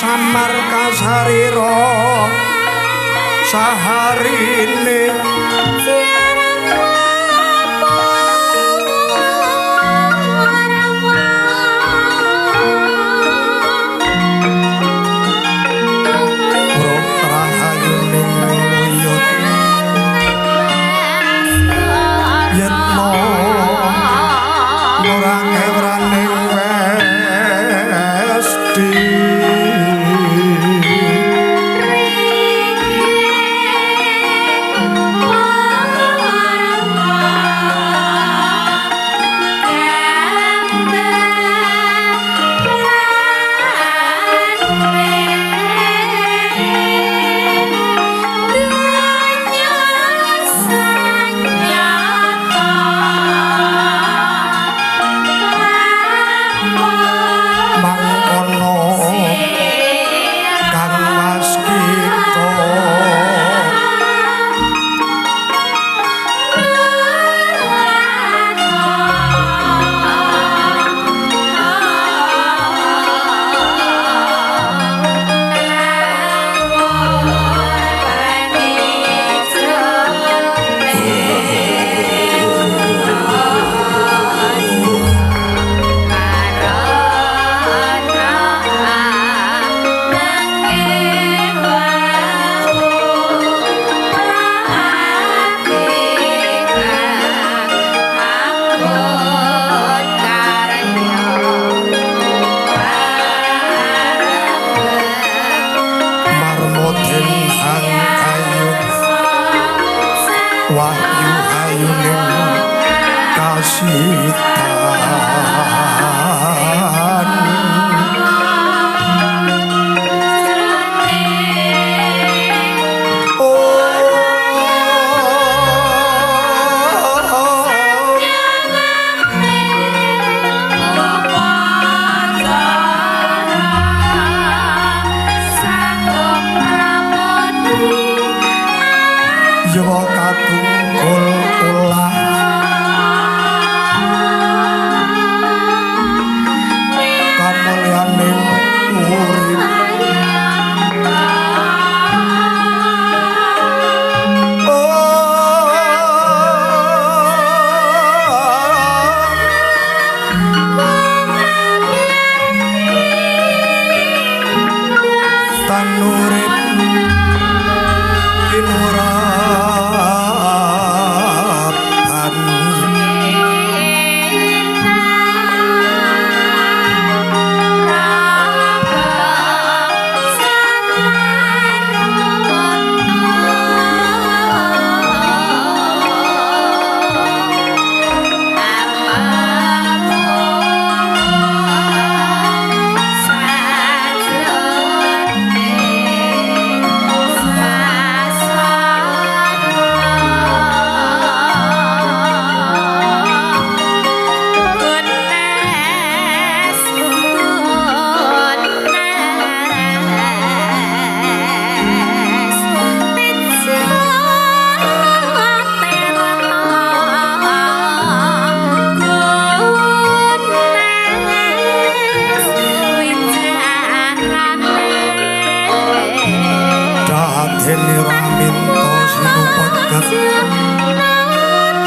Samar kasarira saharine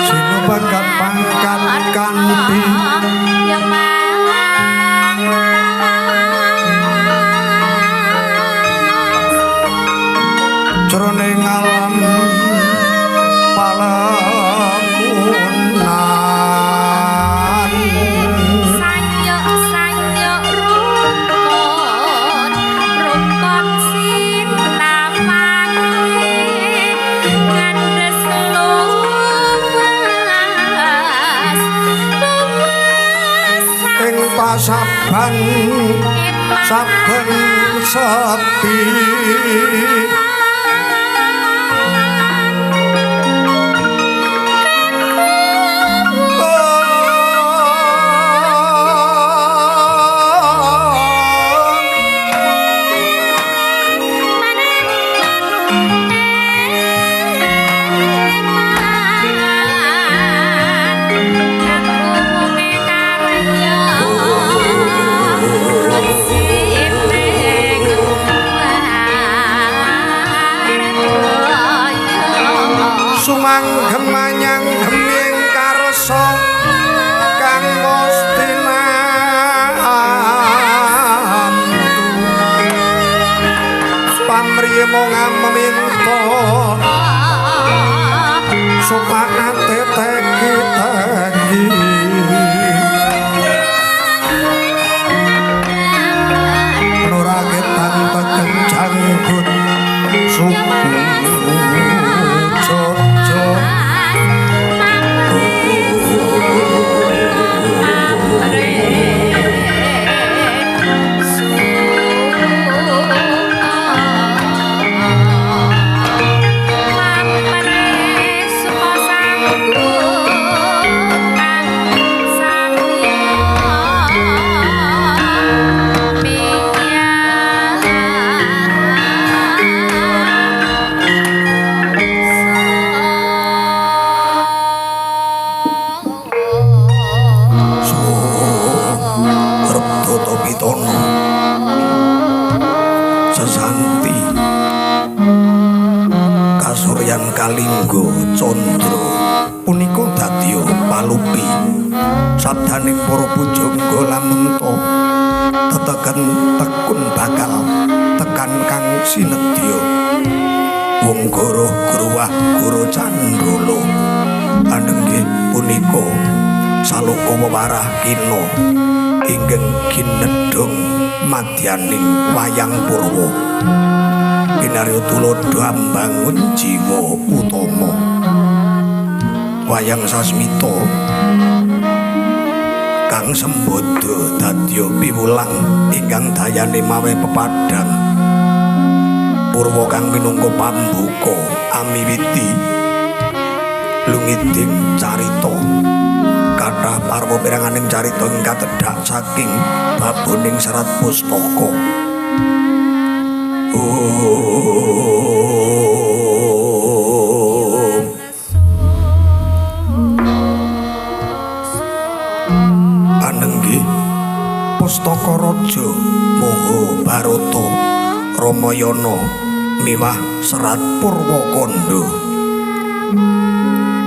Sinupegat pangkat kanthi jroning alam palamunan sanyok-sanyok rukun rukun sinamake kandhes luwes luwes ing pasaban saben sepi. Sumanggem anyang geming karsa kang mustinamtu pamriye mung meminta supakate teki teki nurake tanteken janggut suku jojo. Sesanti kasuryan kalingga candra punika dadya palupi sabdaning para pujangga lamenta teteken tekun bakal tekan kang sinedya wong goroh gruwah guru candala anenggih punika saloka wewarah kina ingkang ginedhong madyaning wayang purwa kinarya tuladha ambangun jiwa utama wayang sasmita kang sembada dadya piwulang ingkang dayane mawe pepadhang purwa kang minangka pambuka amiwiti lungiding carita. Kathah parwa piranganing carita ing katedhak saking baboning serat pustaka. Anenggih Pustaka Raja Maha Bharata Ramayana miwah serat Purwakanda.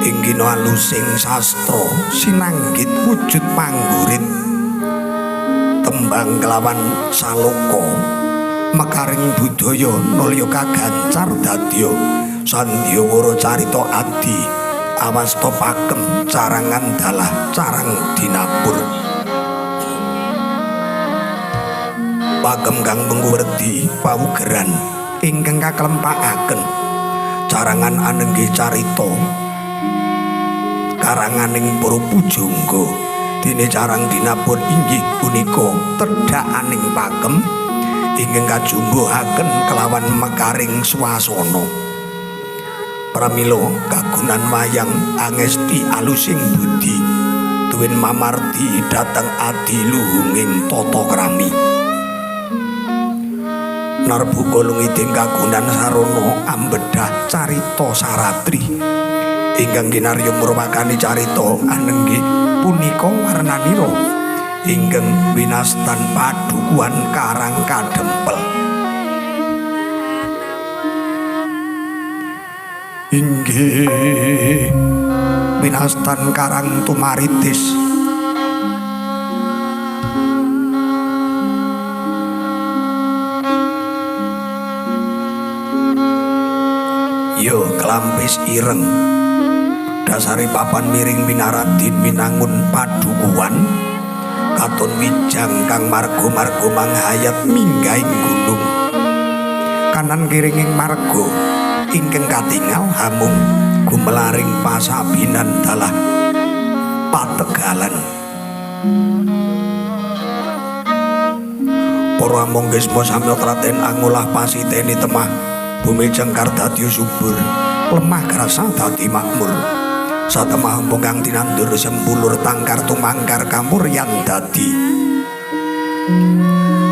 Inggina alusing sastra sinanggit wujud panggurit tembang kelawan saloka mekaring budaya nulya kagancar dadya sandyawara carita adi awasta pakem carangan dalah carang dinapur pakem kang mengkuwerdi pawugeran ingkang kaklempakaken carangan anenggih carita karanganing para pujangga dene carang dinapur inggih punika tedhakaning pakem ingkang kajumbuhaken kelawan mekaring swasana. Pramila kagunan wayang angesti alusing budi tuwin mamardi dhateng adiluhunging tata krami. Narbuka lungiding kagunan sarana ambedhah carita saratri ingkang kinarya murwakani carita anenggih punika warnanira ingkang winastan padukuhan Karang Kadempel. Inggih winastan Karang Tumaritis. Yo klampis ireng dasare papan miring minaradin winangun padukuhan katon wijang kang marga-marga manghayat minggahing gunung kanan kiringing marga ingkang katingal hamung gumelaring pasabinan dalah pategalan. Para amanggisma sami tlaten angolah pasiteni temah bumi jengkar dadi subur lemah krasa dadi makmur. Satemah empung kang tinandur sempulur tangkar tumangkar kamuryan dadi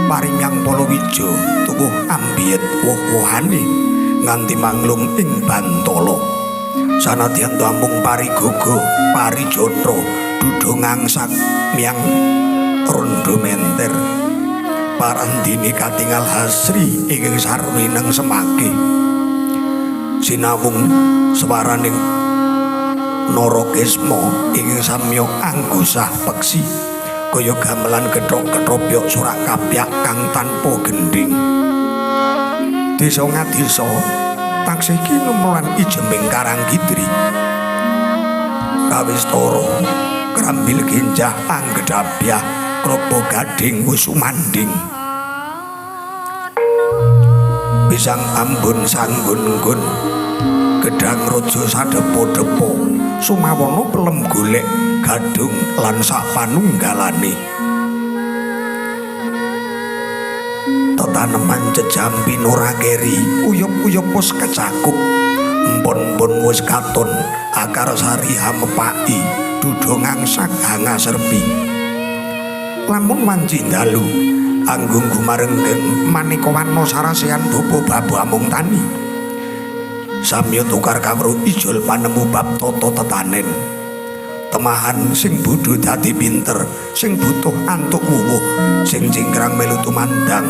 parimyang palawija tuwuh ambiyet woh-wohane nganti manglung ing bantala. Sanadyan amung parigogo parijatra duda ngangsak myang rondo menter parandine katingal hasri ingkang sarwi neng semake. Sinawung swaraning Narakisma ingkang samya anggosah peksi kaya gamelan gethok-kethobyok surak kapyak kang tanpa gendhing. Desa ngadesa taksih kinemelan ijeming karang kidri. Kawistara krambil genjah anggedhabyah kropo gading wis sumanding. Pisang ambun sanggun-gun gedang raja sadepo-depo sumawana pelem golek gadung lan sak panunggalane. Tetaneman jejampi ora keri uyup-uyup wis kecakup empon-empon wis katon akar sari hamepaki duda ngangsak hangaserpi. Lamun wanci dalu anggung gumarenggeng maneka warna sarasehan bapa babu amung tani. Samya tukar kawruh ijol panemu bab tata tetanen. Temahan sing bodho dadi pinter, sing butuh antuk wuwuh, sing cingkrang melu tumandang,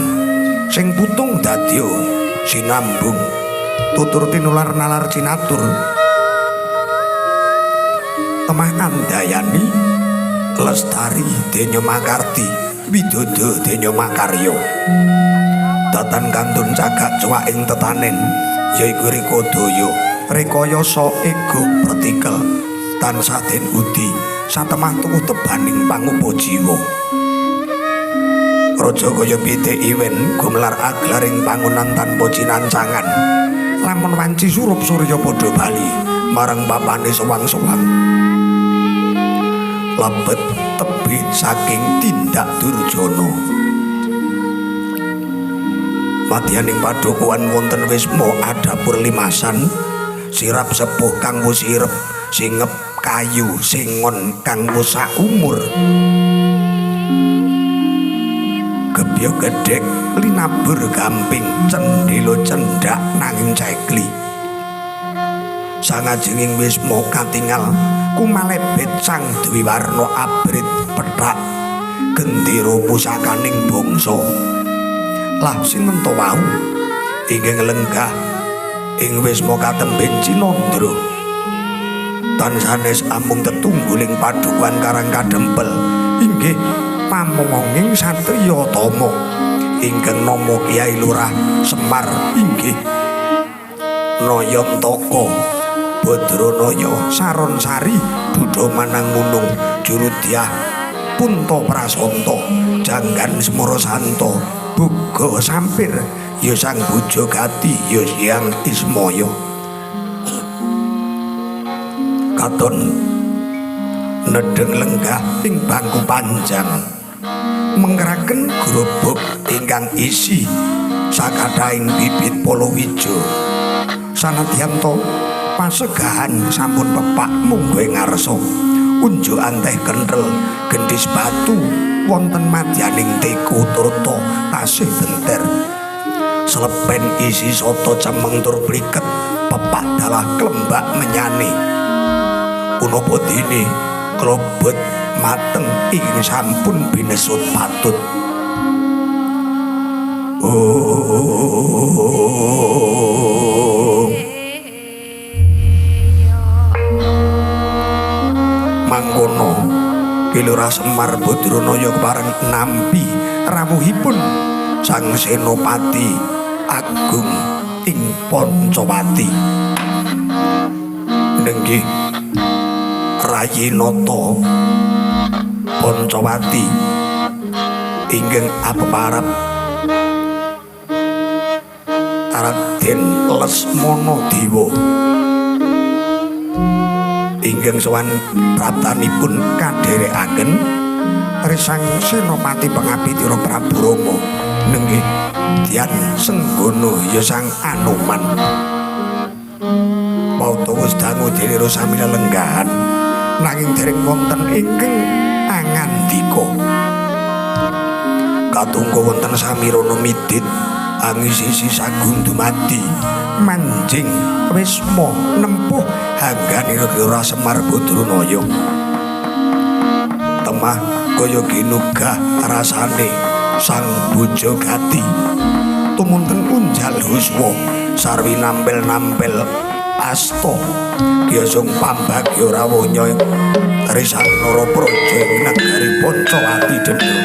sing putung dadya sinambung, tutur tinular nalar cinatur. Temah andayani lestari denya makarti, widodo denya makarya. Datan kantun cagak cuwak ing tetanen yaiku rekodaya, rekayasa ego partikel tansah den udi satemah tuwuh tebaning pangupa jiwa. Raja kaya pitik iwen gumelar aglaring pangonan tanpa cinancangan. Lamun wanci surup surya padha bali marang papane sewang-sewang. Lebet tebih saking tindak durjana. Madyaning padukuhan wonten wisma adapur limasan, sirap sepuh kang wis irep, singep kayu singon kang wis saumur. Gebya gedhek linabur gamping cendhela cendhak nanging cekli. Sangajenging wisma katingal kumalebet sang dwiwarna abrit pethak gendera pusakaning bangsa. Lah sinten to wau ingkang lenggah ing wisma katemben Cinandra. Tan sanes amung tetungguling padukuhan Karang Kadempel inggih pamomonging satriya tama ingkang nama Kyai Lurah Semar inggih Nayantaka Badranaya Saron Sari Duda Manang Munung Jurudyah Punta Prasanta Janggan Semara Santa Buga Sampir ya Sang Bujogati ya Hyang Ismaya. Katon nedheng lenggah ing bangku panjang mengeraken grobok ingkang isi sakathahing bibit palawija. Sanadyan ta pasegahan sampun pepak mungguh ngarsa unjukan teh kenthel gendhis batu wonten madyaning teko turta tasih benter. Slepen isi soto cemeng tur pliket pepak dalah klembak menyane. Punapa dene klobot mateng ing sampun binesut patut. Oh. Mangkono Ki Lurah Semar Badranaya kepareng nampi rawuhipun Sang Senopati Agung ing Pancawati. Nenggih Rayi Nata Pancawati ingkang apeparep Raden Lesmana Dewa ingkang sowan praptanipun kadherekaken Sang Senopati Pengabdi Prabu Rama nenggih Dyan Senggono ya Sang Anoman. Pauta wis dangu dene sami lelenggahan nanging dereng wonten ingkang angandika. Katunggu wonten samirana midit angisisi sagung dumadi manjing wisma nempuh hangganira Lurah Semar Badranaya. Temah kaya ginugah rasane Sang Bujogati tumunten unjal huswa sarwi nampel-nampel Asta Gyasung pambagya rawuhnya Risang Narapraja ing negari Pancawati Dendha.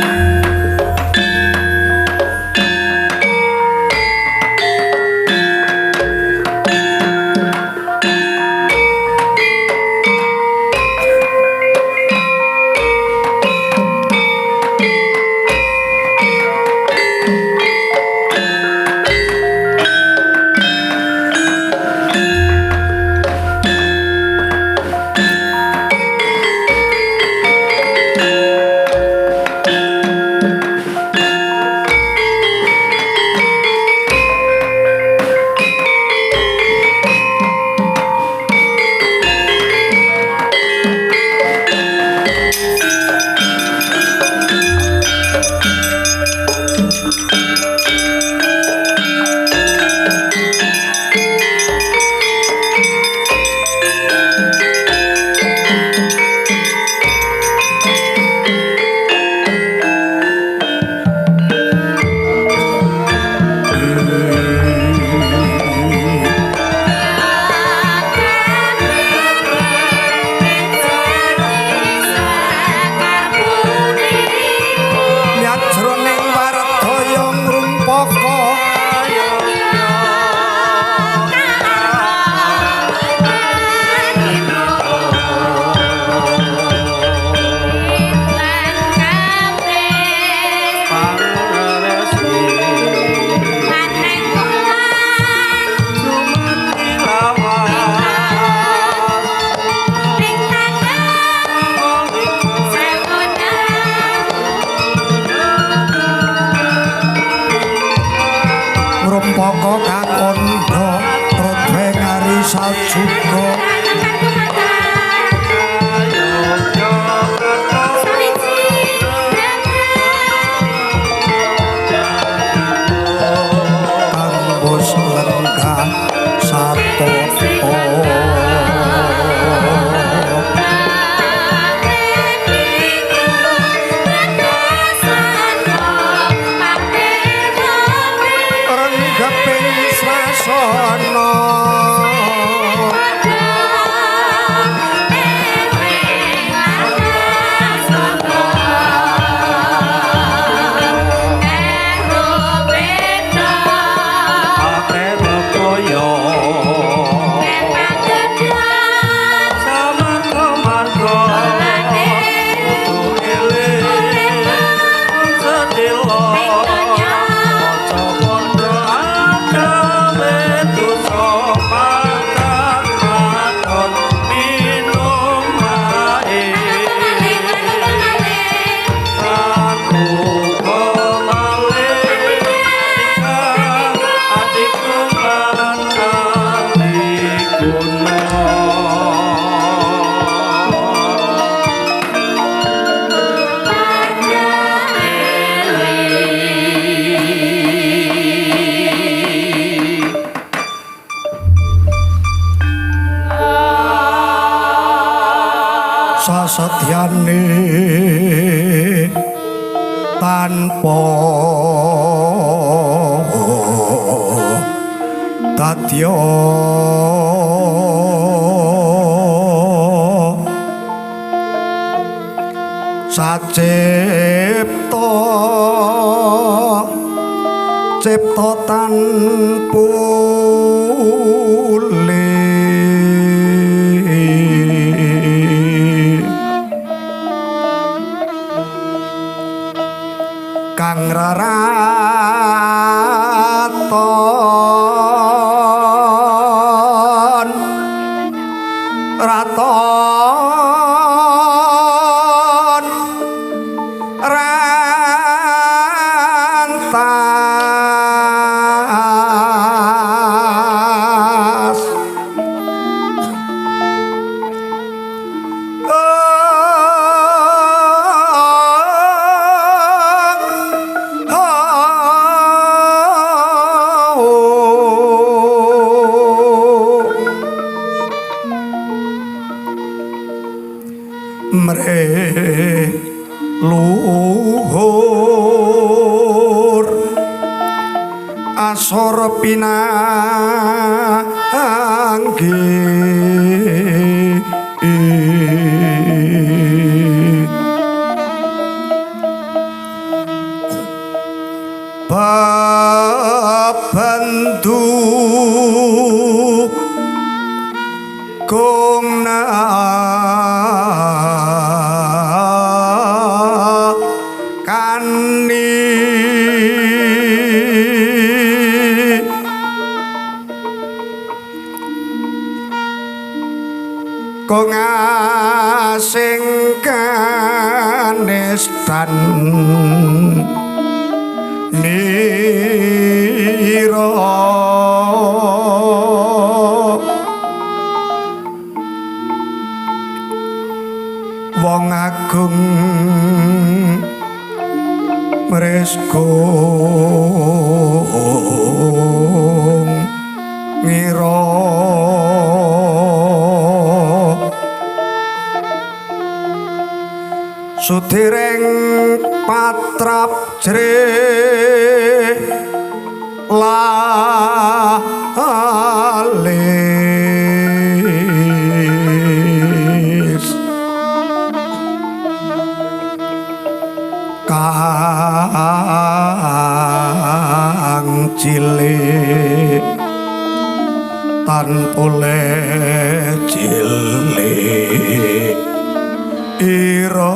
Rumpaka kakandha prodhe ngari sajuga kambus lenggah satata. Sasetyane tanpa dadya sacipta cipta tanpa kang raraton raton rantas mre luhur asor pinanggih. margi babantu kong na kani kong asing kanestan nira wong agung mreskung ngira sudireng patrap jrih lalis kang cilik tan oleh cilik ira.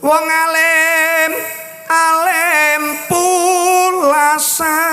Wong alim alim pulasan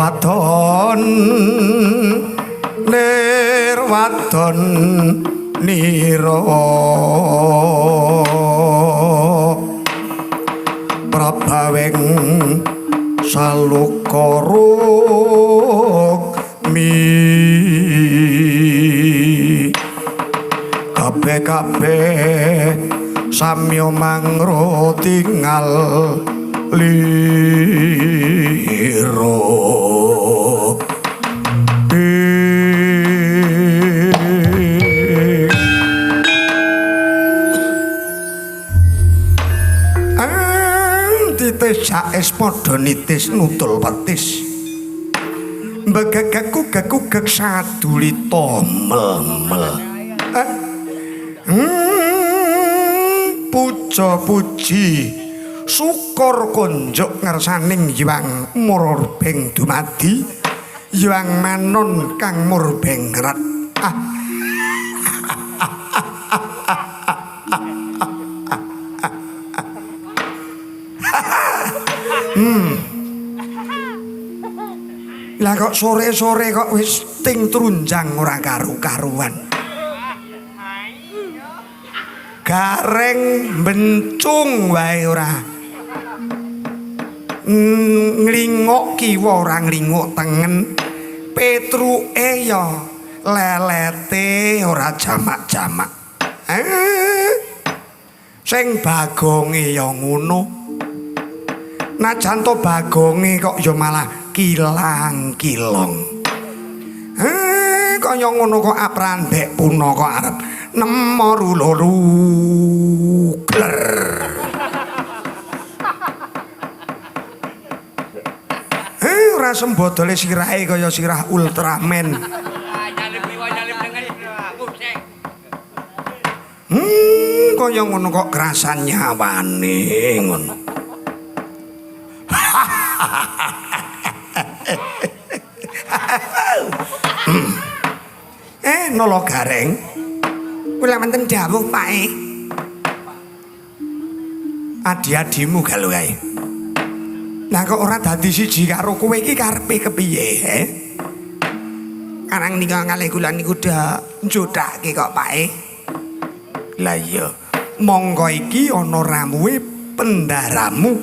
wadon lir wadon nira prabawing saluka rukmi kabeh-kabeh samya mangro tingal liro. Ketis jais padha nitis nutul petis. Mbegegek kugek sadulita mel-mel. Puja puji syukur konjuk ngersaning Hyang Murbeng dumadi Hyang Manon kang murbeng rat. Lah kok sore-sore kok wis ting trunjang ora karu-karuan. Gareng bencung wae ora. Nglinguk kiwa ora nglinguk tengen. Petruke ya lelete ora jamak-jamak. Sing bagonge ya ngono. Najan to bagonge kok ya malah kilang-kilong. Kaya ngono kok aprandek puna kok arep nemo loro gler. Ora sembodole sirahe kaya sirah Ultraman. Kaya ngono kok krasan nyawane ngono. Nolo Gareng. Kula wonten dawuh, Pak e. Adi-adimu galo kae. Lah kok ora dadi siji karo kowe iki karepe kepiye, he? Karang nika kalih kula niku dak njodhake kok, Pak e. Lah iya, monggo iki ana rawuhe pendaramu.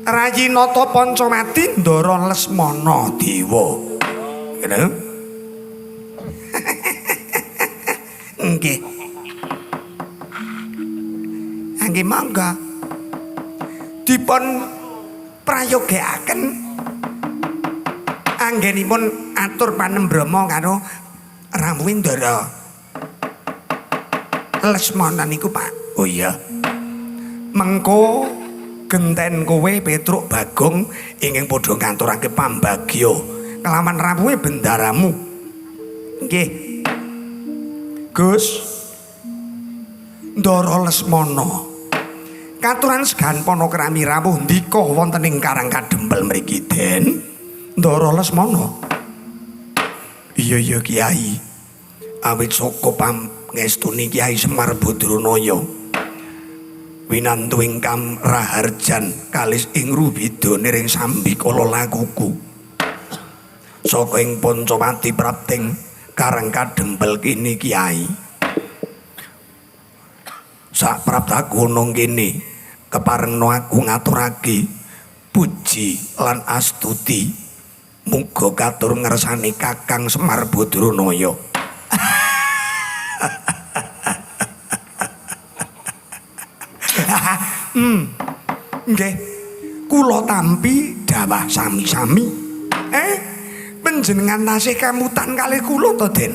Rayi Nata Pancawati Ndara Lesmana Dewa. Ngono. Nggih. Nggih monggo. Dipun prayogekaken anggenipun atur panembrama karo rawuhe Ndara Lesmana niku, Pak. Oh iya. Mengko genten kowe Petruk Bagong ingkang padha ngaturake pambagya kelawan rawuhe bendaramu. Nggih. Gus Ndara Lesmana katuran segan panakrami rawuh ndika wonten ing Karang Kadempel mriki, Den. Ndara Lesmana. Iya iya Kiai. Awit saka pangestune Kiai Semar Badranaya winantu ingkang raharjan kalis ing rubida niring sambikala lakuku. Saka ing Pancawati prapting Karang Kadempel kini Kiai. Sak praptakono kene keparengno aku ngaturake puji lan astuti muga katur ngersane Kakang Semar Badranaya. Nggih. Kula tampi dawah sami-sami. Panjenengan tasih kemutan kalih kula to, Den?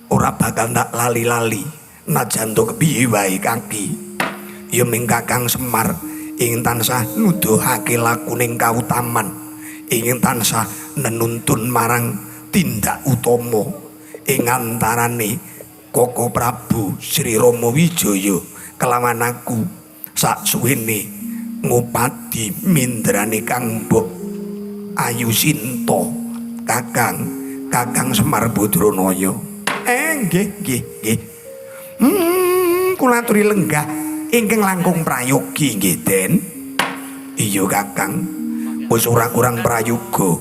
Ora bakal tak lali-lali najan to kepiye wae kaki. Ya ming Kakang Semar ingin tansah nuduhake lakuning kautaman, ingin tansah nenuntun marang tindak utama ing antarane Koko Prabu Sri Rama Wijaya kelawan aku sak suwene ngupadi mindrane Kang Mbok Ayu Sinta Kakang Semar Badranaya. Nggih nggih nggih. Kula aturi lenggah ingkang langkung prayogi nggih, Den. Iya Kakang, wis ora kurang prayoga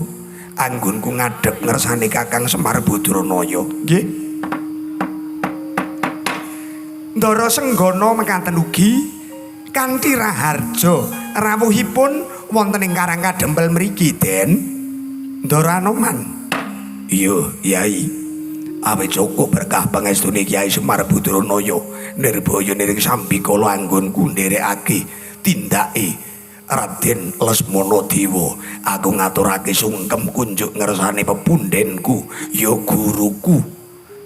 anggonku ngadhep ngersane Kakang Semar Badranaya. Nggih. Ndara Senggana mekaten ugi kanthi raharja rawuhipun wonten ing Karang Kadempel mriki, Den. Ndara Anoman. Iya, Yai. Awit cukup berkah pangestune Kyai Semar Badranaya nirbaya niring sambikala anggonku nderekake tindake Raden Lesmana Dewa. Aku ngaturake sungkem kunjuk ngersane pepundhenku, ya guruku,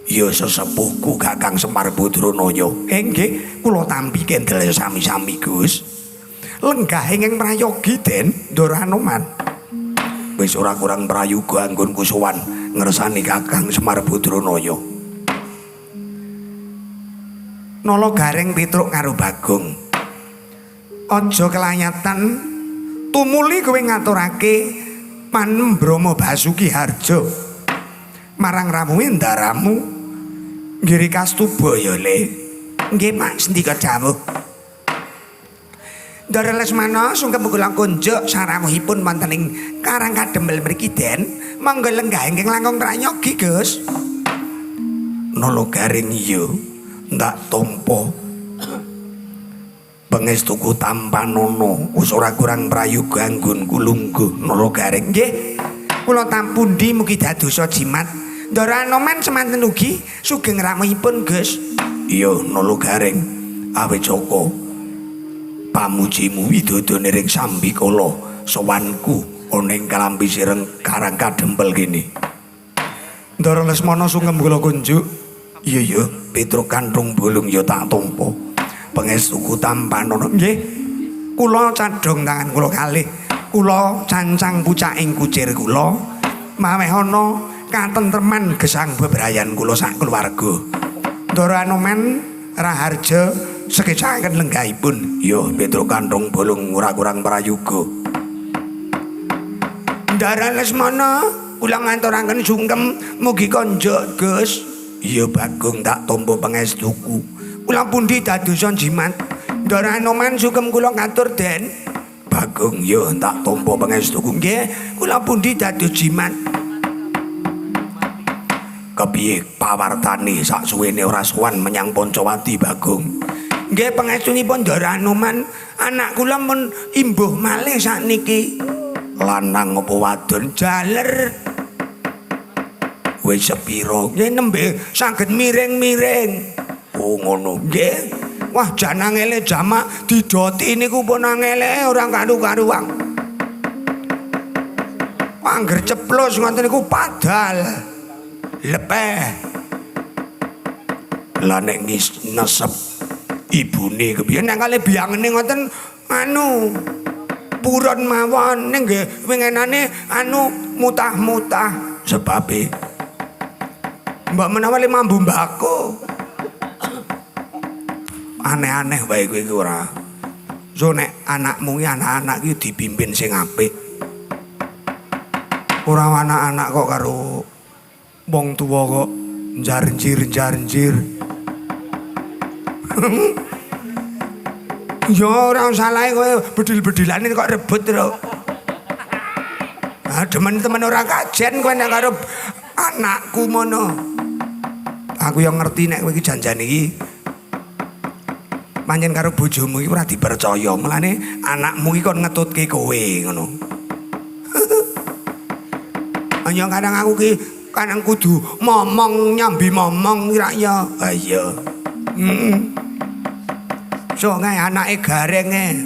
ya sesepuhku Kakang Semar Badranaya. Nggih, kula tampi kendel sami-sami, Gus. Lenggah ing prayogi Den Ndara Anoman. Wis ora kurang prayoga anggonku sowan ngersani Kakang Semar Badranaya. Nala Gareng Petruk karo Bagong. Aja kelayatan tumuli kowe ngaturake panembrama Basuki Harja marang rawuhe ndaramu nggiri kastuba ya Le. Nggih Mak, sendika dawuh. Ndara Lesmana sungkem kula kunjuk sarawuhipun wonten ing Karang Kadempel mriki Den. Monggo lenggah ingkang langkung prayogi Gus. Nala Gareng iya ndak tampa pangestuku tampanana wis ora kurang prayoga anggonku lungguh. Nala Gareng nggih kula tampundi mugi dadosa jimat. Ndara Anoman semanten ugi sugeng rawuhipun Gus. Iya Nala Gareng awit saka pamujimu widodo niring sambikala sowanku ana ing kalambi sireng Karang Kadempel kene. Ndara Lesmana sungkem kula kunjuk. Iya ya Petruk Kanthung Bolong ya tak tampa pangestuku tampanana. Nggih kula cadhong tangan kula kalih kula cancang pucaking kucir kula maweh ana katentreman gesang bebrayan kula sak keluarga. Ndara Anoman Raharja sekecaken lenggahipun. Ya Petruk Kanthung Bolong ora kurang prayoga. Ndara Lesmana kula ngaturaken sungkem mugi konjuk Gus. Iya Bagong tak tampa pangestuku. Kula pundi dadosa jimat. Ndara Anoman sungkem kula katur Den. Bagong ya tak tampa pangestuku. Nggih, kula pundi dados jimat. Kepiye pawartane sak suwene ora sowan menyang Pancawati Bagong? Nggih pangestunipun Ndara Anoman, anak kula mun imbuh malih sakniki. Lanang apa wadon? Jaler. Wis sepira? Nggih nembe saged miring-miring. Oh ngono. Nggih. Wah jan angele jamak didoti niku pun angele ora karu-karuan. Angger ceplos ngoten niku padal. Lepeh. Lah nek nesep ibune kepiye nek kali biyangene ngoten anu purun mawon ning nggih wingenane anu mutah-mutah sebabe mbak menawa le mambu mbako. Aneh-aneh wae kowe iki ora. So nek anakmu ki anak-anak ki dipimpin sing apik. Ora anak-anak kok karo wong tuwa kok njarnjir-njarnjir. Ya ora salahe kowe bedil-bedilane kok rebut lho. Ah temen-temen ora kajen kowe nek karo anakku mono. Aku yang ngerti nek kowe iki janjane iki pancen karo bojomu iki ora dipercaya. Mulane anakmu iki kon ngetutke kowe ngono. Anya kadang aku ki kadang kudu momong nyambi momong rak ya. Ha iya. Heeh. So kae anake garenge.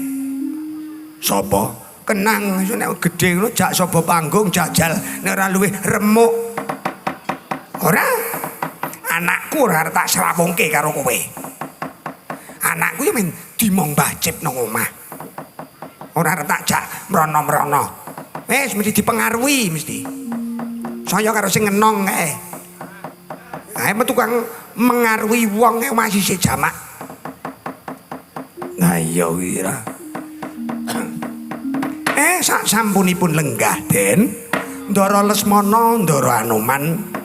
Sapa? Kenang nek gedhe ngono jak sapa panggung jajal nek ora luwih remuk. Ora. Anakku ora arep tak srawungke karo kowe. Anakku ya men dimong Mbah Cip nang omah. Ora arep tak jak mrono-mrono. Wis mesti dipengaruhi mesti. Saya karo sing ngenong kae. Ae tukang mengaruhi wong e masih sik jamak. Nah iya kuwi ra. Sak sampunipun lenggah Den, Ndara Lesmana, Ndara Anoman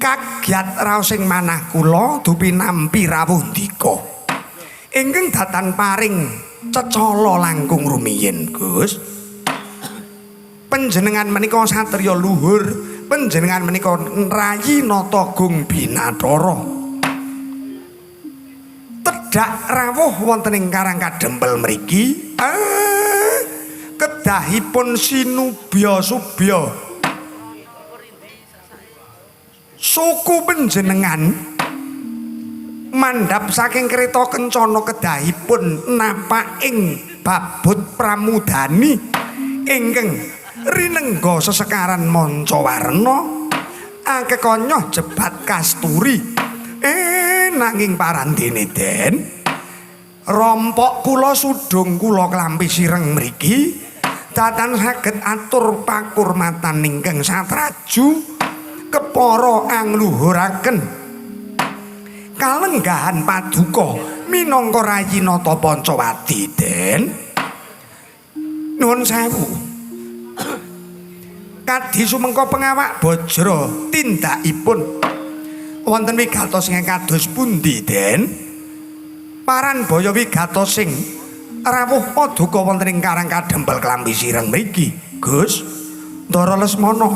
kagyat raos ing manah kula dupi nampi rawuh ndika. Ingkang datan paring cecala langkung rumiyin, Gus. Panjenengan menika satriya luhur, panjenengan menika rayi Natagung Binathara. Tedhak rawuh wonten ing Karang Kadempel mriki, kedahipun sinubya subya. Suku panjenengan mandhap saking kereta kencana kedahipun napak ing babut pramudani ingkang rinengga sesekaran manca warna akekonyoh jebat kasturi. Nanging parandene Den, Rompok kula sudung kula klampi sireng mriki datan saged atur pakurmatan ingkang satraju kepara angluhuraken kalenggahan paduka minangka rayi Nata Pancawati Den. Nuwun sewu. Kadi sumengko pengawak bajra tindakipun wonten wigatos ingkang kados pundi Den? Paran baya wigatosing rawuh paduka wonten ing Karang Kadempel Klambi Sireng mriki Gus. Ndara Lesmana,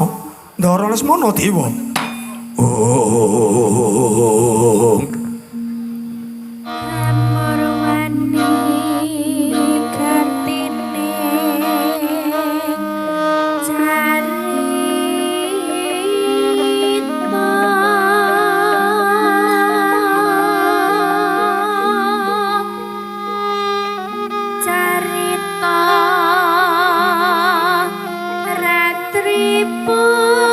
Ndara Lesmana dewa. Oh. Amurwani kartine carita carita ratri puniki.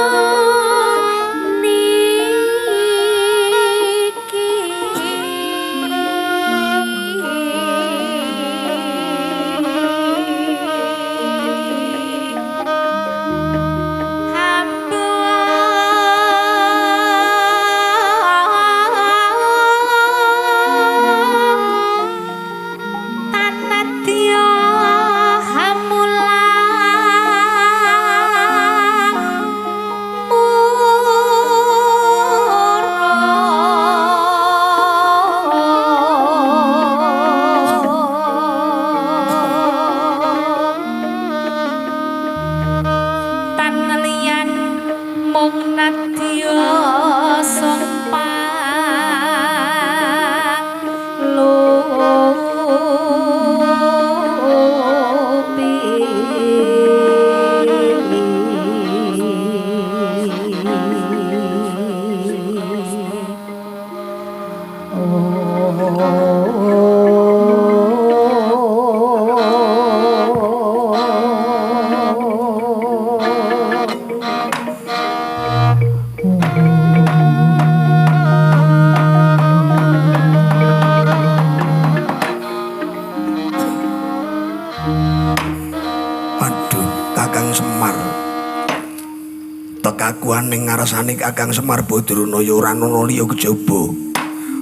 Tekakuan ning ngarsane Kakang Semar Badranaya ora ana liya kejaba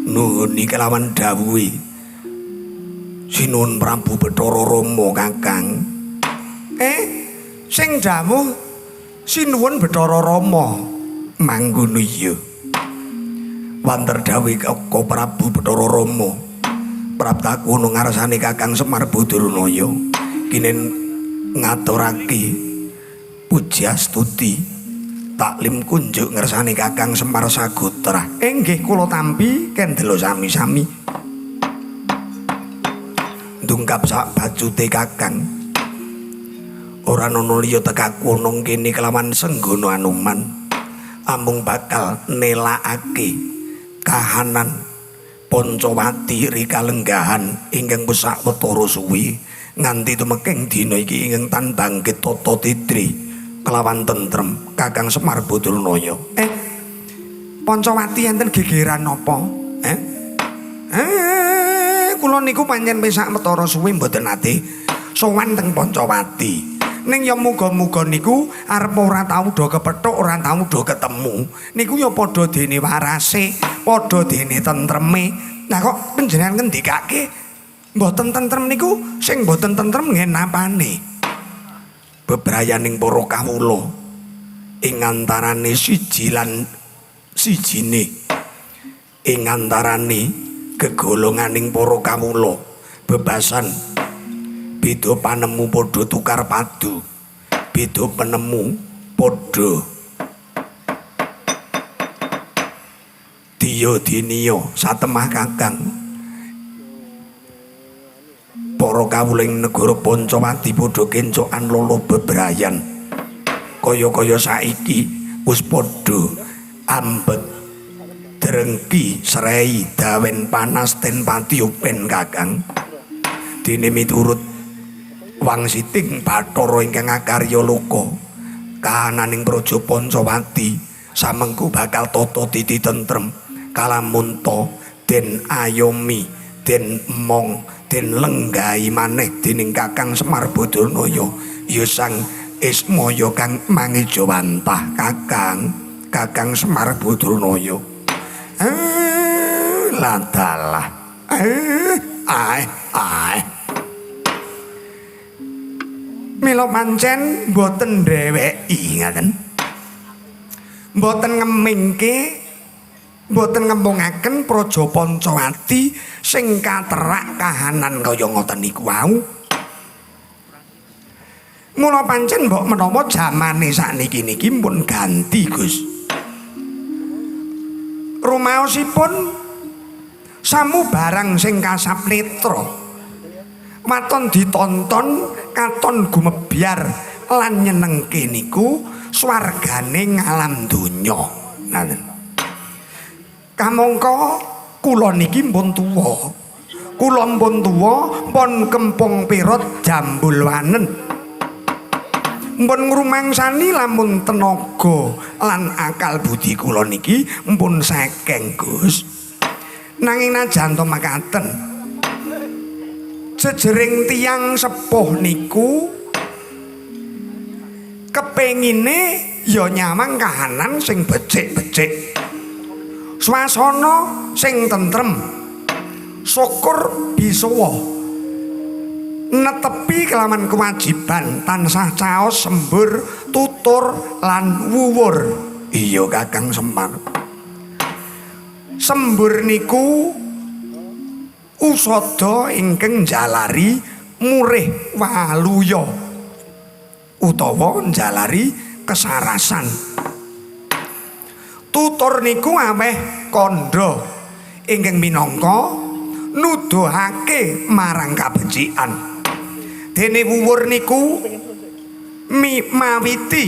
nuhuni kelawan dawuhe Sinuwun Prabu Bathara Rama Kakang. Sing dawuh Sinuwun Bathara Rama manggono iya. Wanter dawuhe Kaka Prabu Bathara Rama praptaku ana ngarsane Kakang Semar Badranaya kinen ngaturake pujiastuti taklim kunjuk ngersane Kakang Semar Sagotra. Nggih kula tampi kendelo sami-sami. Ndungkap sak bacute Kakang. Ora ana liya tekaku ana kene kelawan senggono Anoman. Amung bakal nelakake kahanan Pancawati rikalenggahan ingkang wis sawetara suwi nganti tumeking dina iki ingkang tan bangkit tata titri kelawan tentrem Kakang Semar Badranaya. Pancawati enten gegeran napa? Kula niku pancen wis sawetara suwi mboten nate sowan teng Pancawati. Ning ya muga-muga niku arep ora tau do kepethuk, ora tau do ketemu. Niku ya padha dene warase, padha dene tentreme. Lah kok panjenengan ngendikake mboten tentrem niku sing mboten tentrem ngen napane? Bebrayaning para kawula ing antarane siji lan sijine, ing antarane gegolonganing para kawula bebasan beda panemu padha tukar padu, beda penemu padha diya diniya satemah Kakang. Para kawula ing negara Pancawati padha kencokan lolo bebrayan kaya-kaya saiki wis padha ambek drengki srei dawen panas ten pati upen Kakang. Dene miturut wangsiting Bathara ingkang akarya loka kahananing praja Pancawati samengku bakal tata titi tentrem kalamunta den ayomi Den emong den lenggahi maneh dening Kakang Semar Badranaya ya Sang Ismaya kang mangejawantah Kakang Kakang Semar Badranaya. Ladalah. Ae ae. Mila pancen mboten dheweki ngaten. Mboten ngemingke, mboten ngempungaken Praja Pancawati sing katerak kahanan kaya ngoten niku wau. Mula pancen mbok menawa jamane sakniki niki pun ganti, Gus. Rumaosipun samu barang sing kasap netra waton ditonton katon gumebyar lan nyenengke niku swargane ngalam donya. Ngaten. Kamangka kula niki pun tuwa. Kula pun tuwa, pun kempung perot jambul wanen. Mpun ngrumangsani lamun tenaga lan akal budi kula niki mpun sekeng, Gus. Nanging najan to makaten, jejering tiyang sepuh niku kepengine ya nyawang kahanan sing becik-becik, swasana sing tentrem, syukur bisawa netepi kelawan kewajiban tansah caos sembur tutur lan wuwur. Iya Kakang Semar. Sembur niku usada ingkang njalari murih waluya utawa njalari kesarasan. Tutur niku aweh kandha ingkang minangka nuduhake marang kabecikan. Dene wuwur niku mawiti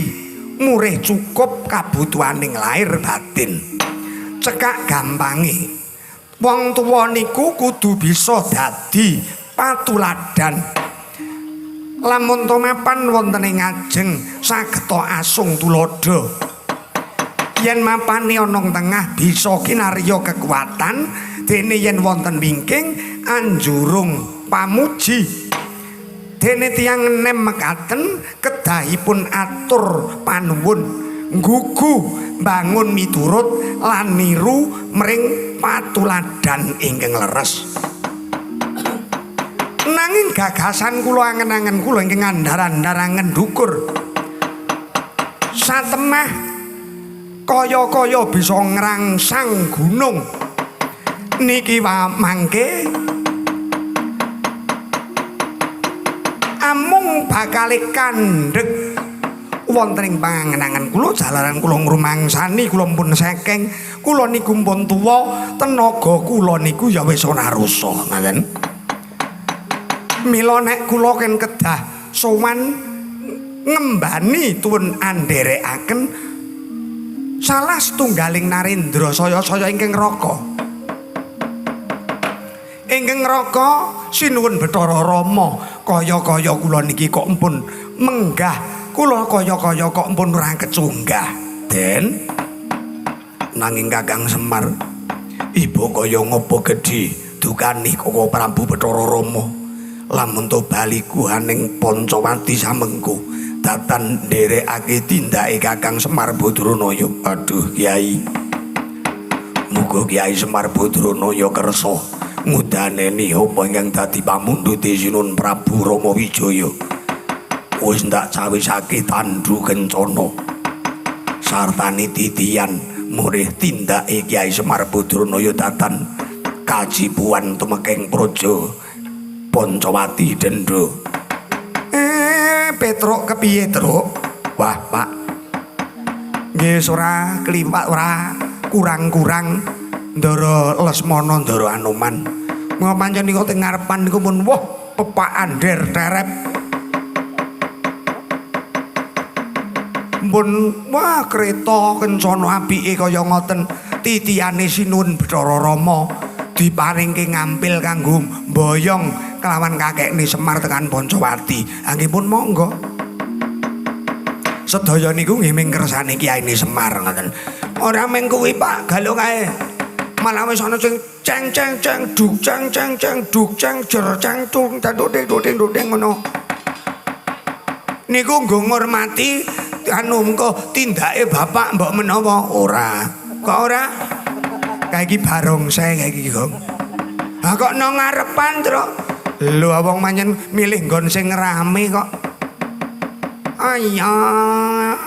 murih cukup kabutuhaning lahir batin. Cekak gampange, wong tuwa niku kudu bisa dadi patuladan. Lamun to mapan wonten ing ngajeng sageta asung tuladha. Yen mapane ana tengah bisa kinarya kekuatan, dene yen wonten wingking anjurung pamuji. Dene tiyang enem mekaten kedahipun atur panuwun, nggugu mbangun miturut lan niru mring patuladan ingkang leres. Nanging gagasan kula angen-angen kula ingkang andhar-andharangen dukur satemah kaya-kaya bisa ngrangsang gunung niki mangke amung bakale kandhek wonten ing pangangen-angen kula jalaran kula ngrumangsani kula pun sekeng, kula niku pun tuwa, tenaga kula niku ya wis ora rusa ngaten. Mila nek kula ken kedah sowan ngembani tuwun anderekaken salah setunggaling narendra saya-saya ingkang raka. Ingkang raka sinuwun Bathara Rama, kaya-kaya kula niki kok empun menggah, kula kaya-kaya kok empun ora kecunggah. Den nanging Kakang Semar, ibu kaya ngopo gedhi dukani Koko Prabu Bathara Rama, lamun to bali guhaning Pancawati samengko datan nderekake tindake Kakang Semar Badranaya. Aduh Kyai, muga Kyai Semar Badranaya kersa ngudaneni apa ingkang dadi pamundhute Sinuwun Prabu Rama Wijaya. Wis ndak cawisake tandu kencana sartane titian murih tindake Kyai Semar Badranaya datan kajipuan tumekeng praja Pancawati Dendha. Petruk kepiye, Truk? Wah, Pak. Nggih ora kliwat ora kurang-kurang Ndara Lesmana Ndara Anoman. Mula pancen niku teng ngarepan niku pun wah pepakan der terep. Pun wah kereta kencana apike kaya ngoten, titiyane Sinuwun Bathara Rama diparingke ngampil kanggo mboyong kelawan kakekne Semar tekan Pancawati. Nggih pun monggo. Sedaya niku nggih ming kersane Kiyaine Semar ngoten. Ora mung kuwi Pak, galung ae. Malah wis ana sing ceng ceng ceng duk ceng ceng ceng duk ceng jer ceng tung ding ding ding ngono. Niku nggo ngormati anu mengko tindake bapak mbok menawa ora. Kok ora? Kae iki barongsai kae iki, Gong. Ha kok nang ngarepan, Truk? Lho wong manyen milih nggon sing rame kok. Ayah.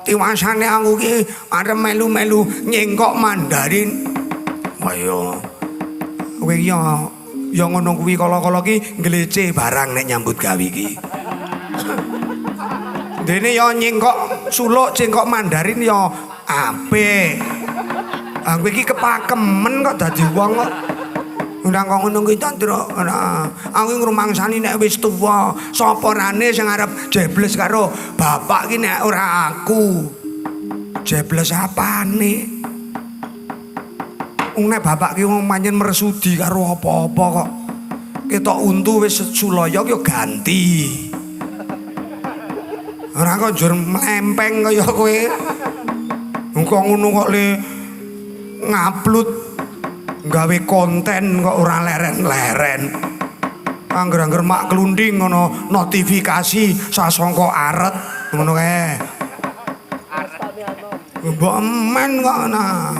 Tiwasane aku ki arep melu-melu nyengkok Mandarin. Ayo. Kowe iki ya ngono kuwi kala-kala ki nglece barang nek nyambut gawe iki. Dene ya nyengkok suluk, cengkok Mandarin ya apik. Aku iki kepakemen kok dadi wong kok. Ora kok ngono kuwi ta, Truk. Ora. Aku ngrumangsani nek wis tuwa, sapa rane sing arep jebles karo bapak ki nek ora aku. Jebles apane? Wong nek bapak ki wong pancen mersudi karo apa-apa kok. Ketok untu wis sulaya ki ganti. Ora kok njur mlempeng kaya kowe. Kok ngono kok le ngupload gawe konten kok ora leren-leren. Angger-angger mak klunding ngono notifikasi sasangka aret ngono kae. Mbok emen kok nah.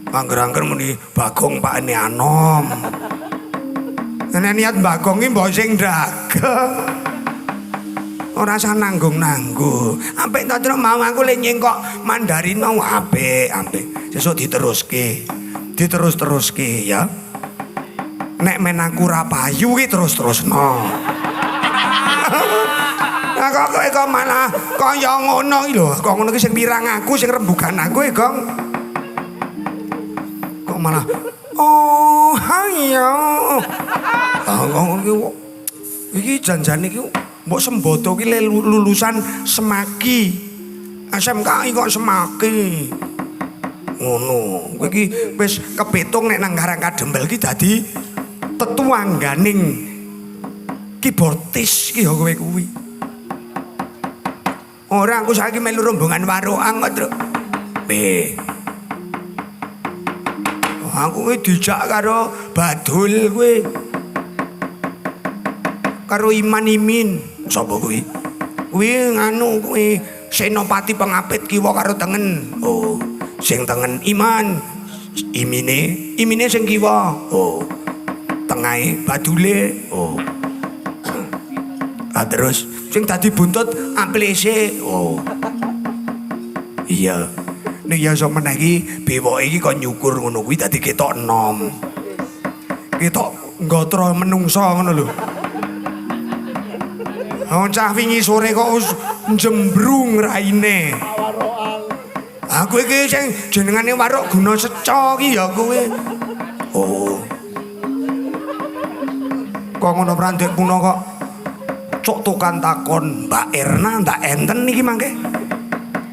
Angger-angger muni Bagong pakne Anom. Nek niat Bagong ki mbok sing ndagel. Ora usah nanggung-nanggung. Apik ta Truk mau aku le nyengkok Mandarin mau apik, apik. Sesuk diteruske. Diterus-teruske ya. Nek men aku ora payu ki terus-terusno. Lah kok kowe kok malah kaya ngono iki lho. Kok ngono ki sing pirang aku, sing rembugan aku e, Gong. Kok malah oh hayo. Ah kok ngono ki iki janjane iki mbok sembodo ki lulusan Semaki. SMKI kok Semaki. Ngono. Kowe iki wis kepitung nek nang Karang Kadempel ki dadi tetuangganing keyboardis ki ya kowe kuwi. Ora aku saiki melu rombongan warokan kok, Truk. Piye? Aku kuwi dijak karo Badul kuwi. Karo Iman Imin. Sapa kuwi? Kuwi nganu kuwi Senopati pengapit kiwa karo tengen. Oh, sing tengen Iman. Imine, imine sing kiwa. Oh. Tengahe Badule. Oh. Ah terus sing dadi buntut amplese. Oh. Iya. Nek ya iso meneh iki bewoke iki kon nyukur ngono kuwi dadi ketok enom. Ketok nggotra menungsa ngono lho. Wong cah wingi sore kok wis njembrung raine. Aku iki sing jenengane waruk guna seca ki ya kowe. Oh. Kok ngono prandek kuna kok cok tukang takon Mbak Erna ndak enten iki mangke.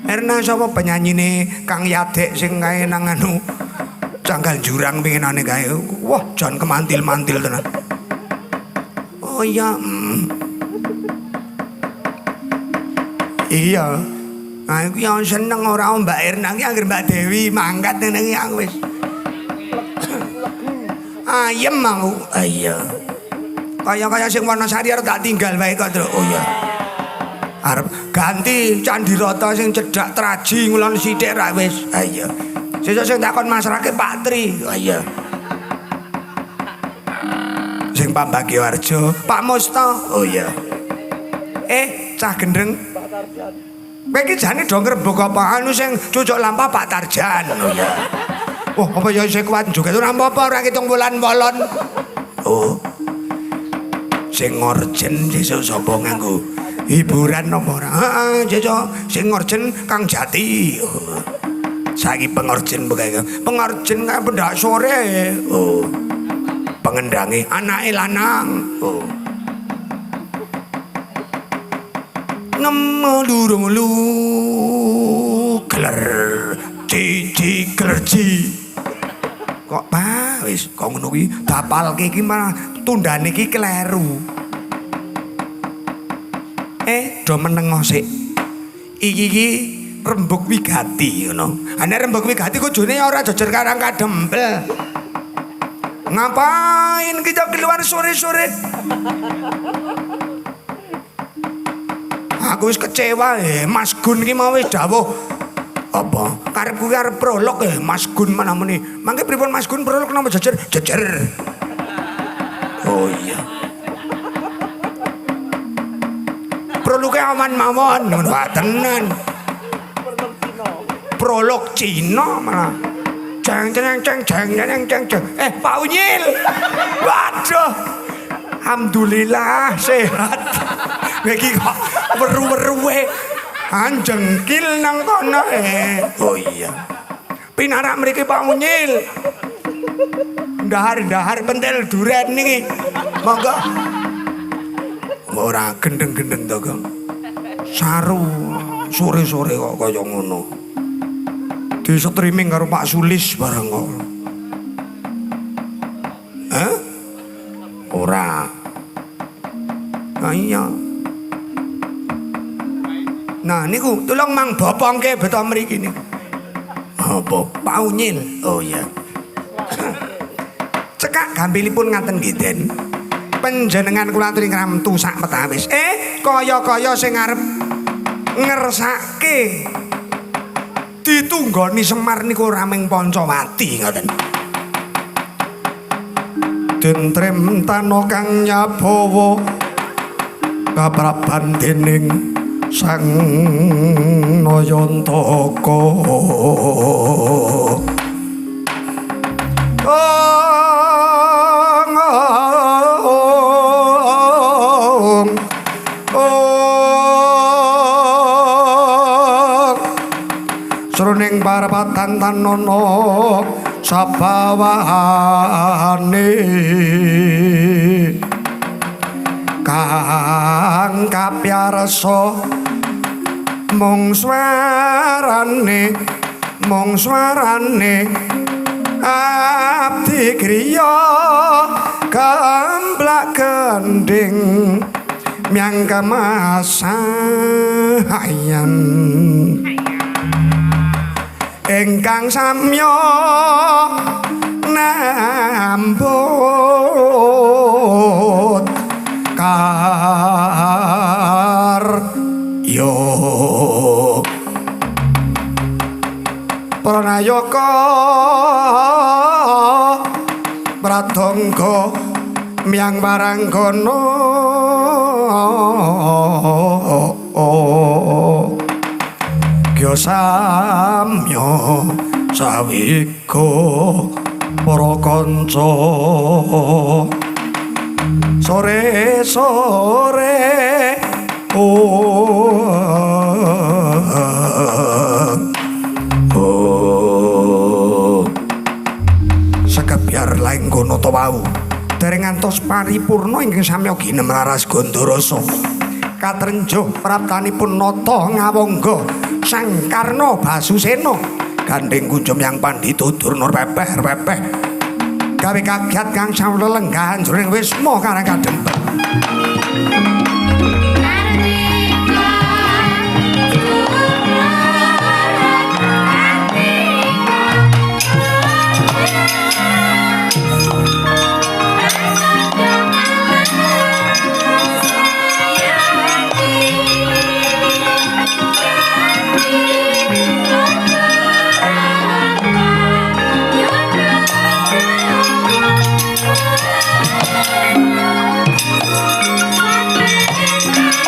Erna sapa penyanyine Kang Yadek sing kae nang anu Canggal Jurang pinginane kae. Wah, jan kemantil-mantil tenan. Oh iya. Iya. Nah, aku yang seneng ora Mbak Erna iki anggere Mbak Dewi mangkat ngene iki aku wis. Ayem aku. Ah iya. Kaya-kaya sing Wonosari arep tak tinggal wae kok, Truk. Oh iya. Arep ganti Candirata sing cedhak Traji ngulon sithik ra wis. Ah iya. Sesuk sing takon masrake Pak Tri. Ah iya. Sing Pak Bagioharjo, Pak Musto. Oh iya. Cah gendeng. Kowe iki jane do ngrebuk apa anu sing cucuk lampah Pak Tarjan. Oh iya. Wah, apa ya isih kuat joget ora apa-apa ora ngitung wulan wolon. Oh. Sing ngorjen sesuk sapa nganggo hiburan apa ora? Heeh, sesuk sing ngorjen Kang Jati. Oh. Saiki pengorjen pokoke. Pengorjen kae pendak sore. Oh. Pengendange anake lanang. Oh. Nemu lurung lu keler cici kelerci. Kok pa wis kok ngono kuwi dapalke iki malah tundane iki kleru. Do menengo sik. Iki iki Rembug wigati ngono. Nek rembug wigati kudune ora jejer karang kadempel. Ngapain kita keluar sore-sore? Aku wis kecewa Mas Gun iki mau wis dawuh apa? Karepku ki arep prolog Mas Gun mana muni. Mangke pripun Mas Gun prolog napa jejer? Jejer. Oh iya. Prologe aman mawon ngono tenan. Prolog Cina malah. Ceng ceng ceng ceng ceng ceng ceng. Pak Unyil. Waduh. Alhamdulillah sehat. Iki kok weru-weruwe anjengkil nang kono. Oh iya. Pinarak mriki Pak Unyil. Ndahar-ndahar pentil duren niki. Monggo. Ora gendeng-gendeng to, Kang. Saru sore-sore kok kaya ngono. Di streaming karo Pak Sulis bareng kok. Hah? Ora. Ah iya. Nah niku tolong mang bopongke beto mriki niku. Apa? Pak Unyil. Oh iya. Cekak gampilipun ngaten nggih, Den. Panjenengan kula aturi ngramtu sak metawis. Kaya-kaya sing arep ngersake ditunggoni Semar niku ora ming Pancawati ngoten. Den Tremtana kang nyabawa kapraban dening Sang Nayantaka. Sroning parapatan tanana sabawane kang kapyarsa mung swarane abdi griya gemblak gendhing myang kemasayan ingkang samya nambut karya pranayaka pradangga myang waranggana kya samya sawika para kanca sore-sore oh sekebyar laenggono ta wau dereng ngantos paripurna ingkang samya ginem laras Gandarasa katrenjuh praptanipun nata ngawangga Sang Karna Basusena gandeng kunjum yang pandhita Durna pepeh-pepeh gawe kagiat kang sawelenggahan jroning wisma karang kadempel. Thank you.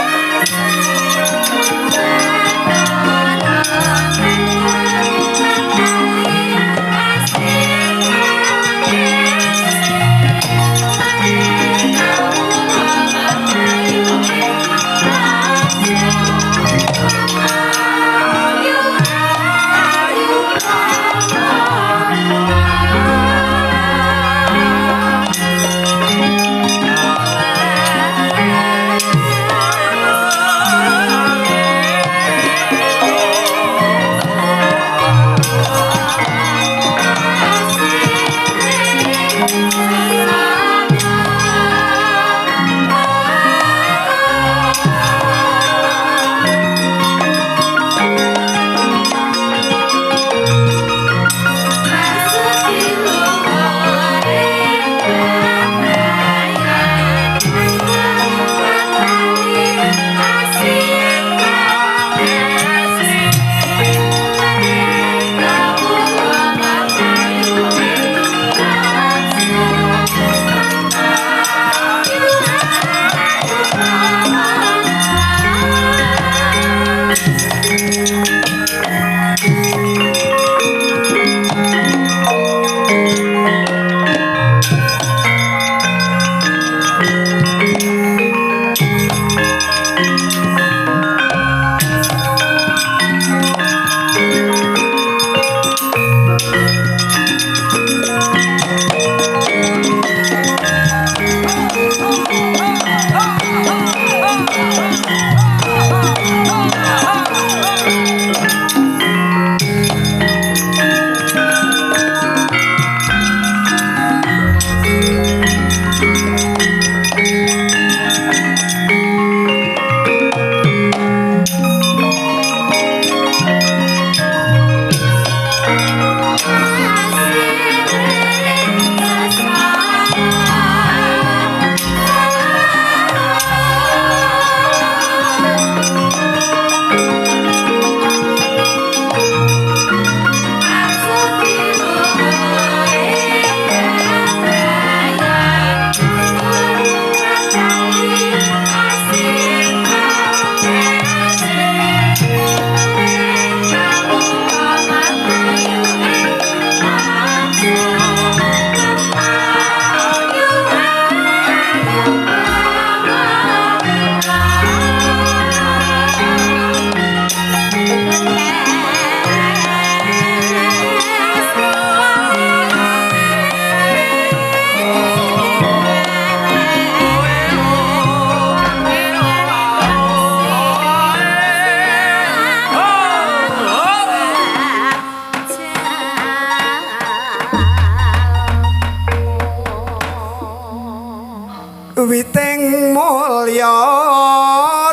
Witing mulya